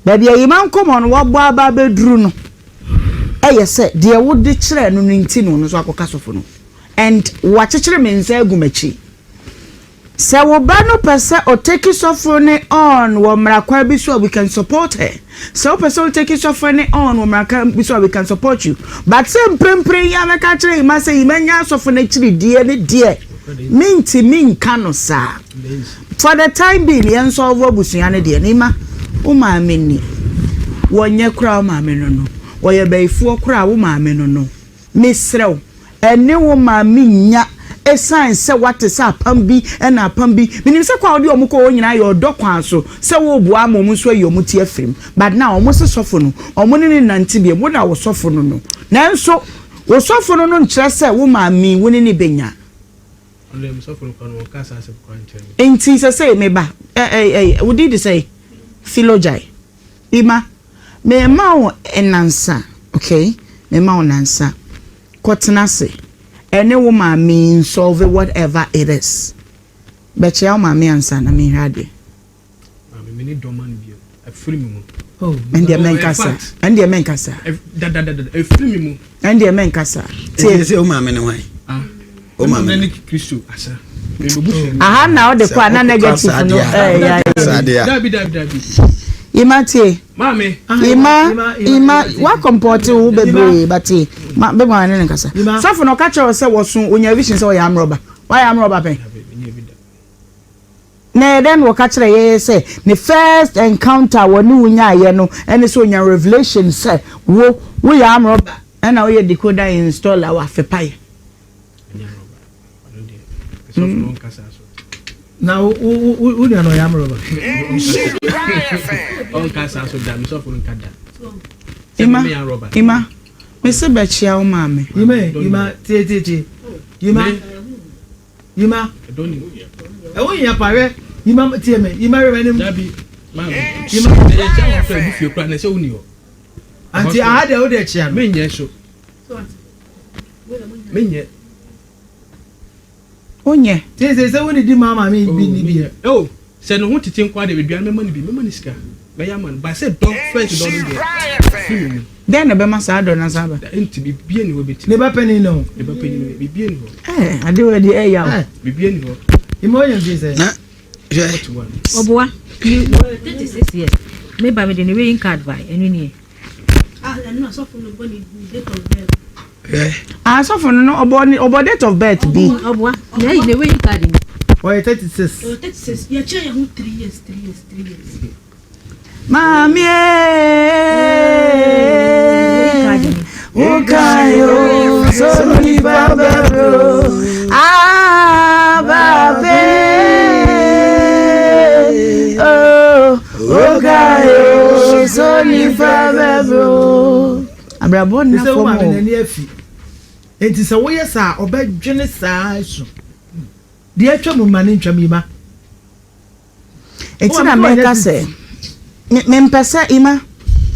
Baabi a Ima nkɔmmɔ no wabɔ aba abɛduru no ɛyɛ sɛ deɛ wode kyerɛɛ no no nti na ɔno nso akɔka sɔfo no and wakyekyere me nsa agu m'akyi. Sɛ wo ba no pɛ sɛ ɔtake sɔfo no on wɔ mmara kwan bi so a we can support her. Sɛ wopɛ sɛ wotake sɔfo no on wɔ mmara kwan bi so a we can support you. But sɛ mprempren yi ara mɛka akyerɛ Ima sɛ Ima nya asɔfo no akyiridie no deɛ mentumi nka no saa. For the time being yɛn solve abusua no deɛ no Ima wo maame ni. Wɔnyɛ koraa wo maame no no. Wɔyɛ bayifoɔ koraa wo maame no no. Mesrɛ wo, ɛne wo maame nnya ɛsiane sɛ woate sɛ apam bi na apam bi. Menim sɛ kwan a wode wɔn kɔ hɔ nyinaa yɛ ɔdɔ kwan so sɛ woreboa ama wɔn nso ayi wɔn ti afiri mu. But now wɔn se sɔfo no, wɔn ne no nnante bio. Wo na wo sɔfo no no. Nanso wo sɔfo no no nkyerɛ sɛ wo maame yi, wo ne no bɛnya. Enti sɛsɛi me ba, ɛ, ɛ, ɛ, wo din de sɛn? Philo gyae. Ima, merema wo nnansa, okay? Merema wo nnansa. Kɔtena ase ɛne wo maame yi nsolve whatever it is. Bɛkyea wo maame ansa na menhwɛ adeɛ. Maame, me ne dɔ ma no bio. Ɛfiri me mu. Ɛndeɛ mɛnkasa. Ɛndeɛ mɛnkasa. Dadadada, ɛfiri me mu. Ɛndeɛ mɛnkasa. Tie. Ɛnti sɛ wo maame ne hwan? Ah. Wo maame ne Kristo asa. Aha na ɔde kɔ a na negative no ɛyɛ ayɛ. Dabi dabi dabi. Ima tie. Maame. Ima ima wa kɔmpɔte wo bebree ba tie. Ma bɛ ma ne ne nkasa. Sɔfo na ɔka kyerɛ wo sɛ wɔso onya vision sɛ ɔyɛ amrɔba. Wayɛ amrɔba pɛn. Na ɛyɛ dɛn na wɔka kyerɛ yɛn sɛ ne first encounter a wɔne wo nyaeɛ no ɛne sɛ onya revelation sɛ wo woyɛ amrɔba ɛna woyɛ decoder installer wɔ afepaeɛ. Na wo wo wo wo nua no ɔyɛ amrɔba. Ima Ima mese bɛkyea wo maame. Ima Ima tie tie tie Ima. Yima. Ɛho hia pa hwɛ. Yima tie me. Yima hwɛ m'anim. Maame, sɛ yɛkyia wɔ kora bi fie kora na ɛsɛ woni hɔ. Anti aha deɛ wode kyia no. Menyɛ so. Menyɛ. Wonyɛ. Sɛ sɛ sɛ wone di maa maame bi ni bi. Oh, sɛ ne ho tete nko adeɛ aduane mɛma no bi, mɛma no sika. Mɛyɛ ama no. Ba sɛ dɔ first dɔ no deɛ firi me mu. Dɛn na ɛbɛma saa dɔ no asan aba? Nti biribi ni hɔ bɛtumi. Ne ba panin no. Ne ba panin no biribi ni hɔ. Ɛɛ ade wɔ deɛ ɛyɛ o. Biribi ni hɔ. Ima ɔyɛ mfie sɛ. Na hwɛ. Ɔboa. 36 years. Me ba me de ne weighing card ba ɛno nie. Ah, ɛno asɔfo no bɔ ne date of birth. Hwɛ. Ah, asɔfo no no ɔbɔ ne ɔbɔ date of birth bi. Ɔboa. Na ɛyi ne weighing card ni. Ɔyɛ 36. Ɔyɛ 36. Yɛkyɛ yɛn ho 3 years, 3 years, 3 years. Maame wokae o so nipa bɛbrɛ ababe wokae o so nipa bɛbrɛ abrabɔ nna Sɛ wo fam maame o. n'ani afi. Enti sɛ woyɛ saa a, ɔbɛdwene saa su. Deɛ atwa mu ma ne ntwam yi ma. Enti na meka sɛ, Mempɛ sɛ Ima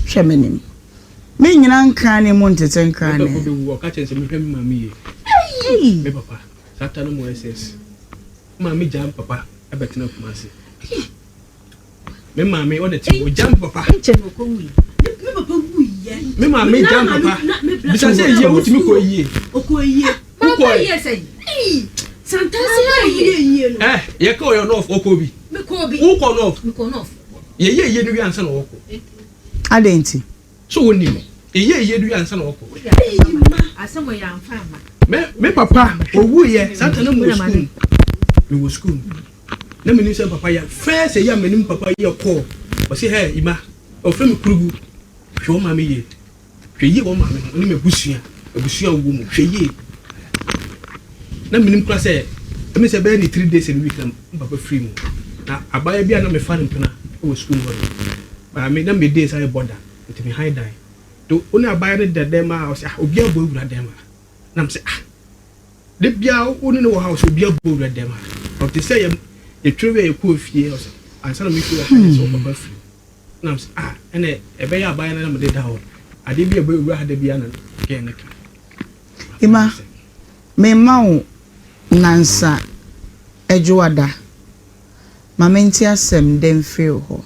hwɛ m'anim. Mennyina nkrane mu ntete nkrane. Me papa bɛwu, ɔka kyerɛ sɛ mehwɛ me maame yie. Me papa, saa ta no mu SS. Me maame gyaa me papa bɛtena Kumasi. Me maame ɔna ti ɔgyaa me papa. Nkyɛn na ɔkɔ wui. Me papa wui yɛ. Me maame gyaa me papa. Bisa sɛ yie wotumi kɔ yie. Ɔkɔ yie. Wokɔ yie sɛ. Santase a yɛ yie no. Ɛ yɛ kɔ yɛ nɔf ɔkɔ bi. Mekɔ bi. Wokɔ nɔf. Mekɔ nɔf. Yɛ yie yie no wie ansa na ɔkɔ. Adɛn nti? So wo nim. Yɛ yie yie no wie ansa na ɔkɔ. Asɛm wɔ yɛ anfa ama. Me me papa owu yɛ santa na mo wɔ sukuu mu. Me wɔ sukuu mu. Na menim sɛ papa yɛ first ɛyɛ a menim papa yɛ kɔɔ ɔse hɛ ima ɔfrɛ me kurugu hwɛ wo maame yie hwɛ yie wɔ maame ho ne m'abusua abusua wɔ mu hwɛ yie na menim kora sɛ ɛmi sɛ bɛyɛ ne 3 days and week na papa firi mu na abaya bi a na mefa no mpena wɔ sukuu mu hɔ no maame na me days ayɛ bɔda nti me han dan to wo ne abaya no da dɛm a ɔsɛ ah obi abɔ awura dɛm a na mesɛ ah Da biara wo ne no wɔ ha ɔsɛ obi abɔ wura dɛm ha. Ɔte sɛ yɛ yɛtwerɛ wie a yɛkɔɔ fie ɔsɛ ansa na mefiri ɔka kyerɛ sɛ ɔpapa firi. Na mesɛ ah ɛnɛ ɛbɛyɛ abayewa no na mede da hɔ. Adeɛ bi a ɛbɔ wura ha da biara na gɛɛ no ka. Ima, memma wo nnansa adwoada, ma mente asɛm dɛ mfiri wo hɔ.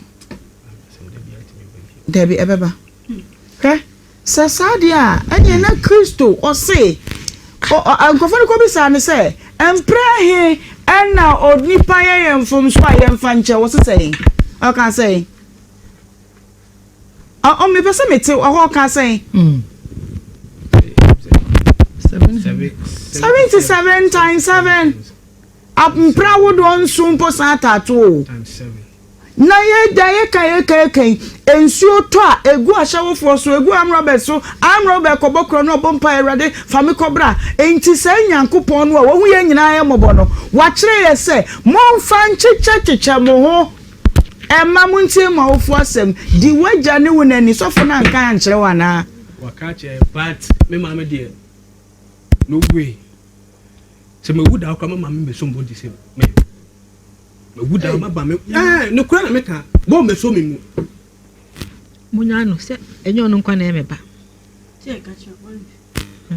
Dabi, ɛbɛba. Hwɛ, Sɛ saa deɛ a, ɛnneɛ na Kristo, ɔse, ɔ, ɔ, nkurɔfoɔ no kɔbisaa no sɛ, Mprɛ he na onipa yɛ yɛn mfomsoɔ a yɛmfa nkyɛ? Ɔse sɛn? Ɔkaa sɛn? Ɔ, ɔ, mepɛ sɛ mete hɔ, ɔkaa sɛn? 77 times 7. Mprɛ ahodoɔ nson mpo san taato o. Na yɛ da yɛ ka yɛ ka yɛ ka yi, nsuo tɔ a, egu ahyɛwofoɔ so, egu armed robbers so, armed robber kɔbɔ korɔ no ɔbɔ mpaeɛ, Awurade fa me kɔ bra. Enti saa Nyankopɔn no a wahu yɛn nyinaa yɛ mmɔbɔ no, wakyerɛ yɛ sɛ, momfa nkyekyɛkyekyɛ mo ho, mma montie mo awofoɔ asɛm, di w'agya ne wo na ni. Sɔfo no anka ankyerɛ wo anaa? Waka akyerɛ but me maame deɛ no way. Sɛ mewu da koraa mama me bɛsɔ mu gye sɛ me mewu da maba me ɛɛ ne kura na meka bɔ mɛsɔ me mu. Munya no sɛ ɛnyɛ ɔno nkwa na ɛyɛ me ba. Sɛ ɛka kyerɛ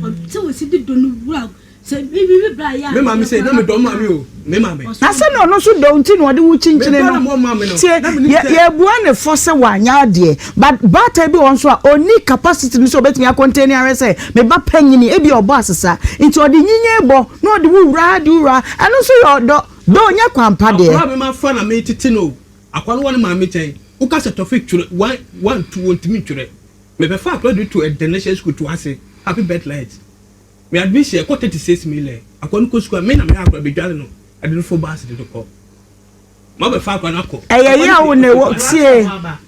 wɔn sɛ wɔsi di dɔ no wura sɛ bibi bra yɛ a. Me maame sɛ na me dɔ maame o me maame. Na sɛ na ɔno nso dɔ nti na ɔde wo kyinkyini no tie yɛbua ne fɔ sɛ wanyɛ adeɛ but baatan bi wɔ nso a ɔnni capacity no sɛ ɔbɛtumi akɔntɛni ahwɛ sɛ me ba panyini ebi ɔbɔ asesa nti ɔde nyinyin bɔ na ɔde wo wura de wo wura ɛno nso yɛ ɔdɔ dɔ ɔnyɛ kwampa deɛ. Akwadaa mi ma fa na mi tete no akwadaa no wɔ ne maame nkyɛn woka sɛ tɔfe twerɛ one one two wɔntumi ntwerɛ mebɛfa akwadaa de to international school to ase happy birth light. Me admission ɛkɔ 36 million akwa no kɔ sukuu a me na me akwa bedware no ɛde no fo bus de no kɔ ma bɛ fa akwa no akɔ. Ɛyɛ yaw na ɛwɔ tie.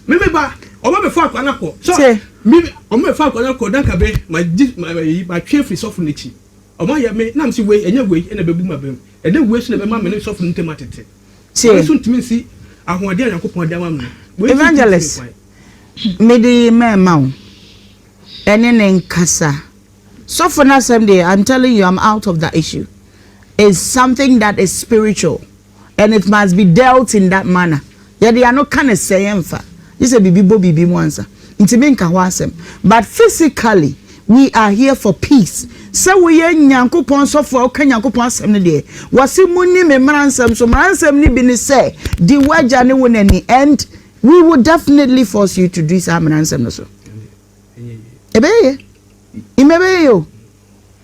Me me ba ɔma bɛ fa akwa no akɔ so me ɔma bɛ fa akwa no akɔ danka bɛ ma gye ma yi ma twe firi sɔfo n'akyi ɔma yɛ me nam si wei ɛnyɛ wei ɛna bɛbu ma bɛm ɛnɛ wei so na bɛma me ne sɔfo no ntɛm atete tie wei so ntumi nsi ahoɔden a Nyankopɔn de ama me no wei so Evangelist mede mɛma wo ɛne ne nkasa. Sɔfo no asɛm deɛ I'm telling you I'm out of that issue it's something that is spiritual and it must be dealt in that manner. Yɛde ano ka no sɛ yɛmfa, gye sɛ biribi bɔ biribi mu ansa. Nti menka hɔ asɛm. But physically, we are here for peace. Sɛ woyɛ Nyankopɔn sɔfo a woka Nyankopɔn asɛm no deɛ, wɔse monni me mmara nsɛm so. Mmara nsɛm no bi ne sɛ, di w'agya ne wo na ni and we will definitely force you to di saa mmara nsɛm no so. Ɛbɛyɛ yie. Ima ɛbɛyɛ yie o.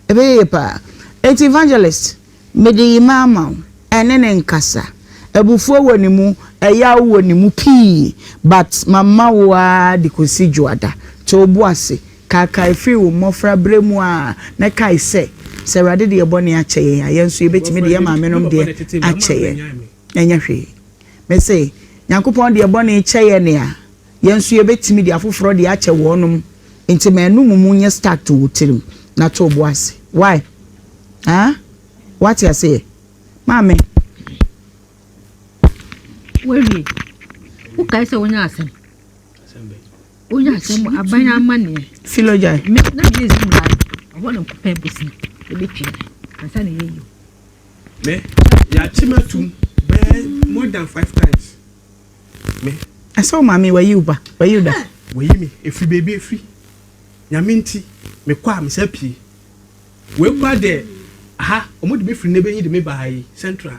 Ɛbɛyɛ yie paa. Enti evangelist, mede Ima ama wo, ɛne no nkasa. Abufuo wɔ ne mu, ɛyaw wɔ ne mu pii, but mama wo ara de kɔsi Dwoada. To wo bo ase, kaakae firi wo mmɔfra berɛ mu ara, na kae sɛ, sɛ Awurade de yɛn bɔne akyɛ yɛn a, yɛn nso yɛbɛtumi de yɛn maamenom deɛ akyɛ yɛn. Ɛnyɛ hwee. Mese, Nyankopɔn de yɛn bɔne kyɛ yɛn a, Yɛn nso yɛbɛtumi de afoforɔ deɛ akyɛ wɔnom nti ma ɛno mumu nyɛ start to wo tirim na to wo bo ase why ah wate aseɛ maame. Wawie wokae sɛ wonya asɛm wonya asɛm aban amanneɛ filo gyae me na meyɛ zim live ɔhɔ na nkɔpɛ bosia ɛbɛtua ansa na yɛyi me yɛakye matum bɛɛ more than five times Me. Ɛsɛ wo maame wayi wo ba wayi wo da. Wayi me efiri baabi efiri nyame nti me kɔ a me san pie wei kora deɛ aha ɔmo de me firi nebe yi de me ba ha yi central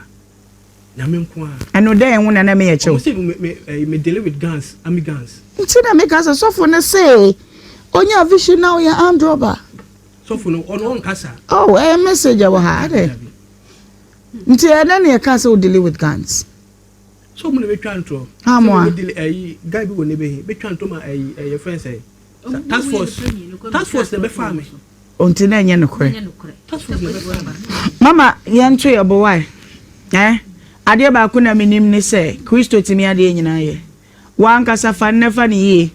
nyame nko a. Ɛno dɛn ho na na meyɛ kyɛw. Ɔmo se me me ɛyi me dealing with guns army guns. Nti na meka sɛ sɔfo no se onya vision na ɔyɛ armed robber. Sɔfo no ɔno ɔnkasa. Oh ɛyɛ message ɛwɔ ha adɛn nti ɛdɛn na yɛka sɛ wo dealing with guns. So ɔmo na betwa ntorɔ. Amoa. Sɛ mo dili ɛyi guy bi wɔ ne bɛ hin betwa ntorɔ ma ɛyi ɛyɛ fɛn sɛ task force task force na bɛ fa mi. Onti na ɛnyɛ nokorɛ. Task force na bɛ fa mi. Mama yɛn to yɛ bo why eh adeɛ baako na menim ne sɛ Kristo tumi adeɛ nyinaa yɛ wankasa fa nnɛ fa ne yie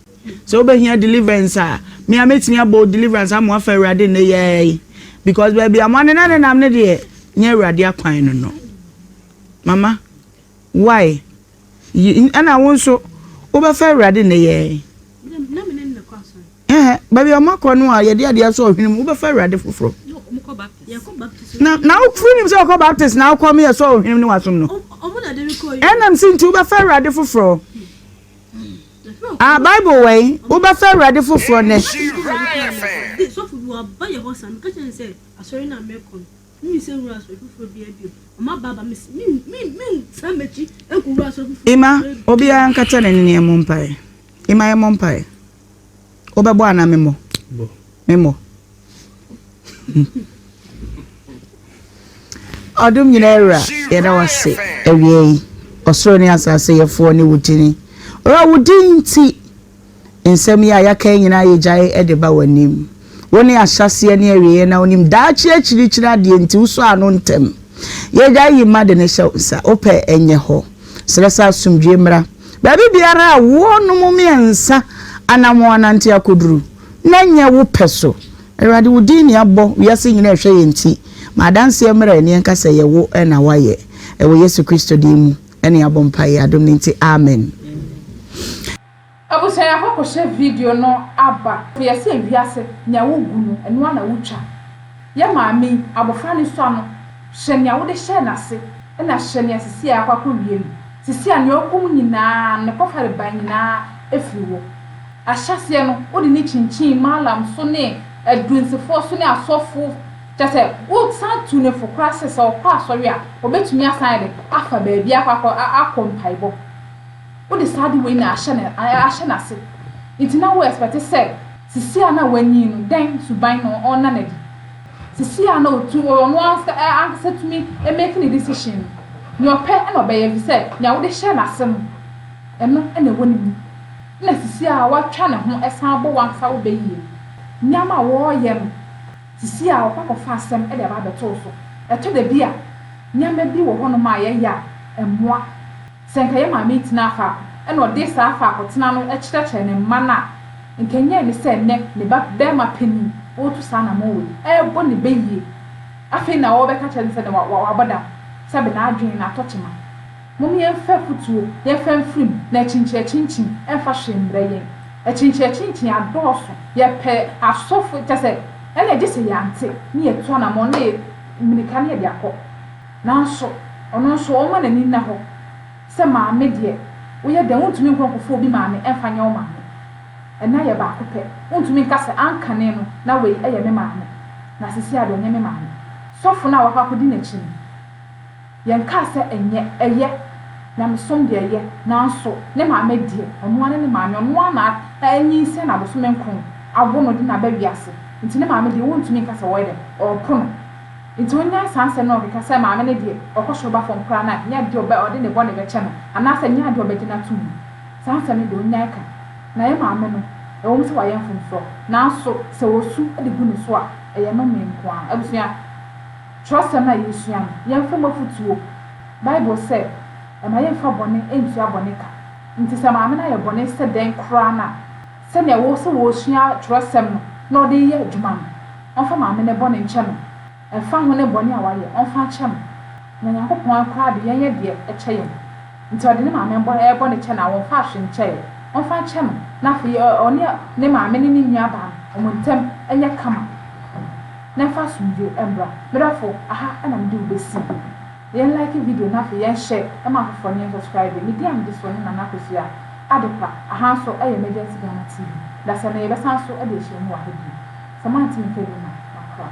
sɛ wobɛhia deliverance a me a mɛtumi abɔ wo deliverance ama wafa awurade nnɛ yɛɛ yi because baabi a mo anena nenam ne deɛ nyɛ awurade akwan no no Mama why yi ɛna wo nso wobɛfa awurade nnɛ yɛɛ ɛhɛ baabi a ɔmo no a yɛde adeɛ asɔ ɔhwene mu wobɛfa awurade foforɔ na na wofiri nim sɛ ɔkɔ baptist na wokɔ meyɛ sɔ ɔhwene mu ne wasom no ɛnam si nti wobɛfa awurade foforɔ ah bible wɛn wobɛfa awurade foforɔ nɛ Emma, obiara nkata n'ani na yɛmmɔ mpaeɛ. Emma, yɛmmɔ mpaeɛ. Wobɛbɔ anaa memmɔ? Memmɔ. Ɔdom nyinaa awura, yɛda wo ase awia yi. Ɔsoro ne asase yɛfoɔ ne wo dini. Owura, wo din nti, Nsɛm yi a yɛaka yi nyinaa yɛgyae de ba w'anim. Wone ahyɛaseɛ ne awieɛ na wonim daakye akyirikyiri adeɛ nti wosɔ ano ntɛm. Yɛgyae yi mma de no hyɛ wo nsa, wopɛ ɛnyɛ hɔ. Srɛ sɛ asomdwoeɛ mmra baabi biara a wɔnom mmiɛnsa anammɔn anante akɔduru na nyɛ wo pɛ so. Awurade wo din ne abɔ wiase nyinaa ɛhwɛ yɛn nti ma adanseɛ mmra ani ɛnka sɛ ɛyɛ wo na woayɛ. Ɛwɔ Yesu Kristo din mu ne yɛabɔ mpaeɛ adom no nti amen. Abusua yɛakɔ akɔhyɛ video no aba. Yɛse wiase nea wo gu no ɛno ara na wo twa. Yɛ maame yi abɔfra no sua no hwɛ nea wode hyɛɛ n'ase ɛna hwɛ nea sisi a akɔ akɔ wie no. Sisi a nea ɔkɔ mu nyinaa no ne kɔfare ban nyinaa ɛfiri wo. Ahyɛseɛ no wode no kyinkyin mallam so ne adunsifoɔ so ne asɔfo kyerɛ sɛ wo san tu no fo koraa sɛ sɛ ɔkɔ asɔre a ɔbɛtumi asan ayɛ dɛn afa baabi akɔ akɔ akɔ mpaebɔ. Wode saa ade wei na ahyɛ no ahyɛ no ase nti na wo expect sɛ sisi a na wanyin no dɛn suban na ɔnna no adi? Sisi a na otu ɔno ankasa tumi make ne decision no nea ɔpɛ na ɔbɛyɛ efisɛ nea wode hyɛɛ no ase no ɛno na ɛwɔ ne mu. Ɛna sisi a watwa ne ho san abɔ w'ankasa wo bɛ yie no nneɛma a wɔreyɛ no sisi a ɔkɔ akɔfa asɛm de aba abɛto wo so. Ɛtɔ da bi a nneɛma bi wɔ hɔnom a yɛyɛ a ɛmmoa. Sɛ nka yɛn maame yi tenaa faako na ɔde saa faako tena no kyerɛkyerɛ ne mma no a, nka ɛnyɛ ne sɛ nnɛ ne ba barima panin ɔretu saa anammɔn wei, ɛrebɔ ne bɛ yie. Afei na ɔrebɛka kyerɛ no sɛ wabɔ dam, sɛbe n'adwene no atɔ kyema. Mom yɛmfa afutuo, yɛmfa mfiri mu, na akyinkyini-akyinkyini mfa hwee mmrɛ yɛn. Akyinkyini-akyinkyini adɔɔso, yɛpɛ asɔfo, kyerɛ sɛ, ɛnna gye sɛ yɛante ne yɛatu anammɔn na yɛ mmirika na yɛde akɔ. Nanso ɔno nso ɔmma n'ani nna hɔ sɛ maame deɛ Woyɛ dɛn wontumi nkɔ nkɔfa obi maame mfa nyɛ wo maame. Ɛna yɛ baako pɛ. Wontumi nka sɛ ankane no na wei yɛ me maame na seesei ara deɛ ɔnyɛ me maame. Sɔfo no a wakɔ akɔdi n'akyi no, yɛnkaa sɛ ɛnyɛ, ɛyɛ, nyamesom deɛ ɛyɛ, nanso ne maame deɛ, ɔno ara ne ne maame, ɔno ara na anyinsɛn no abosome nkron awo no de no aba wiase, nti ne maame deɛ wontumi nka sɛ ɔyɛ dɛn, ɔrepo no. Nti onnyae saa nsɛm no a ɔkeka sɛ maame no deɛ ɔkɔ soro ba fam koraa no a, nyɛ adeɛ a ɔde ne bɔne bɛkyɛ no anaasɛ nyɛ adeɛ a ɔbɛgye no atom no. Saa nsɛm no deɛ onnyae ka. Na yɛn maame no, ɛwom sɛ wayɛ mfomsoɔ, nanso sɛ wɔsu de gu ne so a, ɛyɛ nnome nko ara. Abusua, twerɛsɛm no a yɛresua no, yɛmfa mu afotuo. Bible sɛ, Mma yɛmfa bɔne ntua bɔne ka. Nti sɛ maame no ayɛ bɔne sɛ dɛn koraa no a, sɛnea ɛwɔ sɛ wɔresua twerɛsɛm no na ɔde reyɛ adwuma no, ɔmfa maame no bɔne nkyɛ no. Ɛmfa ho ne bɔne a wayɛ, ɔmfa nkyɛ no. Na Nyankopɔn koraa de yɛn yɛ deɛ kyɛ yɛn. Nti ɔde ne maame bɔ ɛɛ bɔne kyɛ no a, wɔmfaa hwee nkyɛeɛ. Ɔmfa nkyɛ no, na afei ɛ ɔne ne maame ne ne nuabaa no, wɔn ntam nyɛ kama, na ɛmfa asomdwoeɛ mmra. Me dɔfo, aha na mede wo bɛsi. Yɛn like video na afei yɛn share ma afoforɔ na yɛn subscribe. Me din a mede soɔ ne Nana Akosua Adepa. Aha nso yɛ Emergency Ghana TV. Dasɛ no yɛbɛsan nso de ahyia mu wɔ ha bio. Sɛ moante me nka bio no a, makra.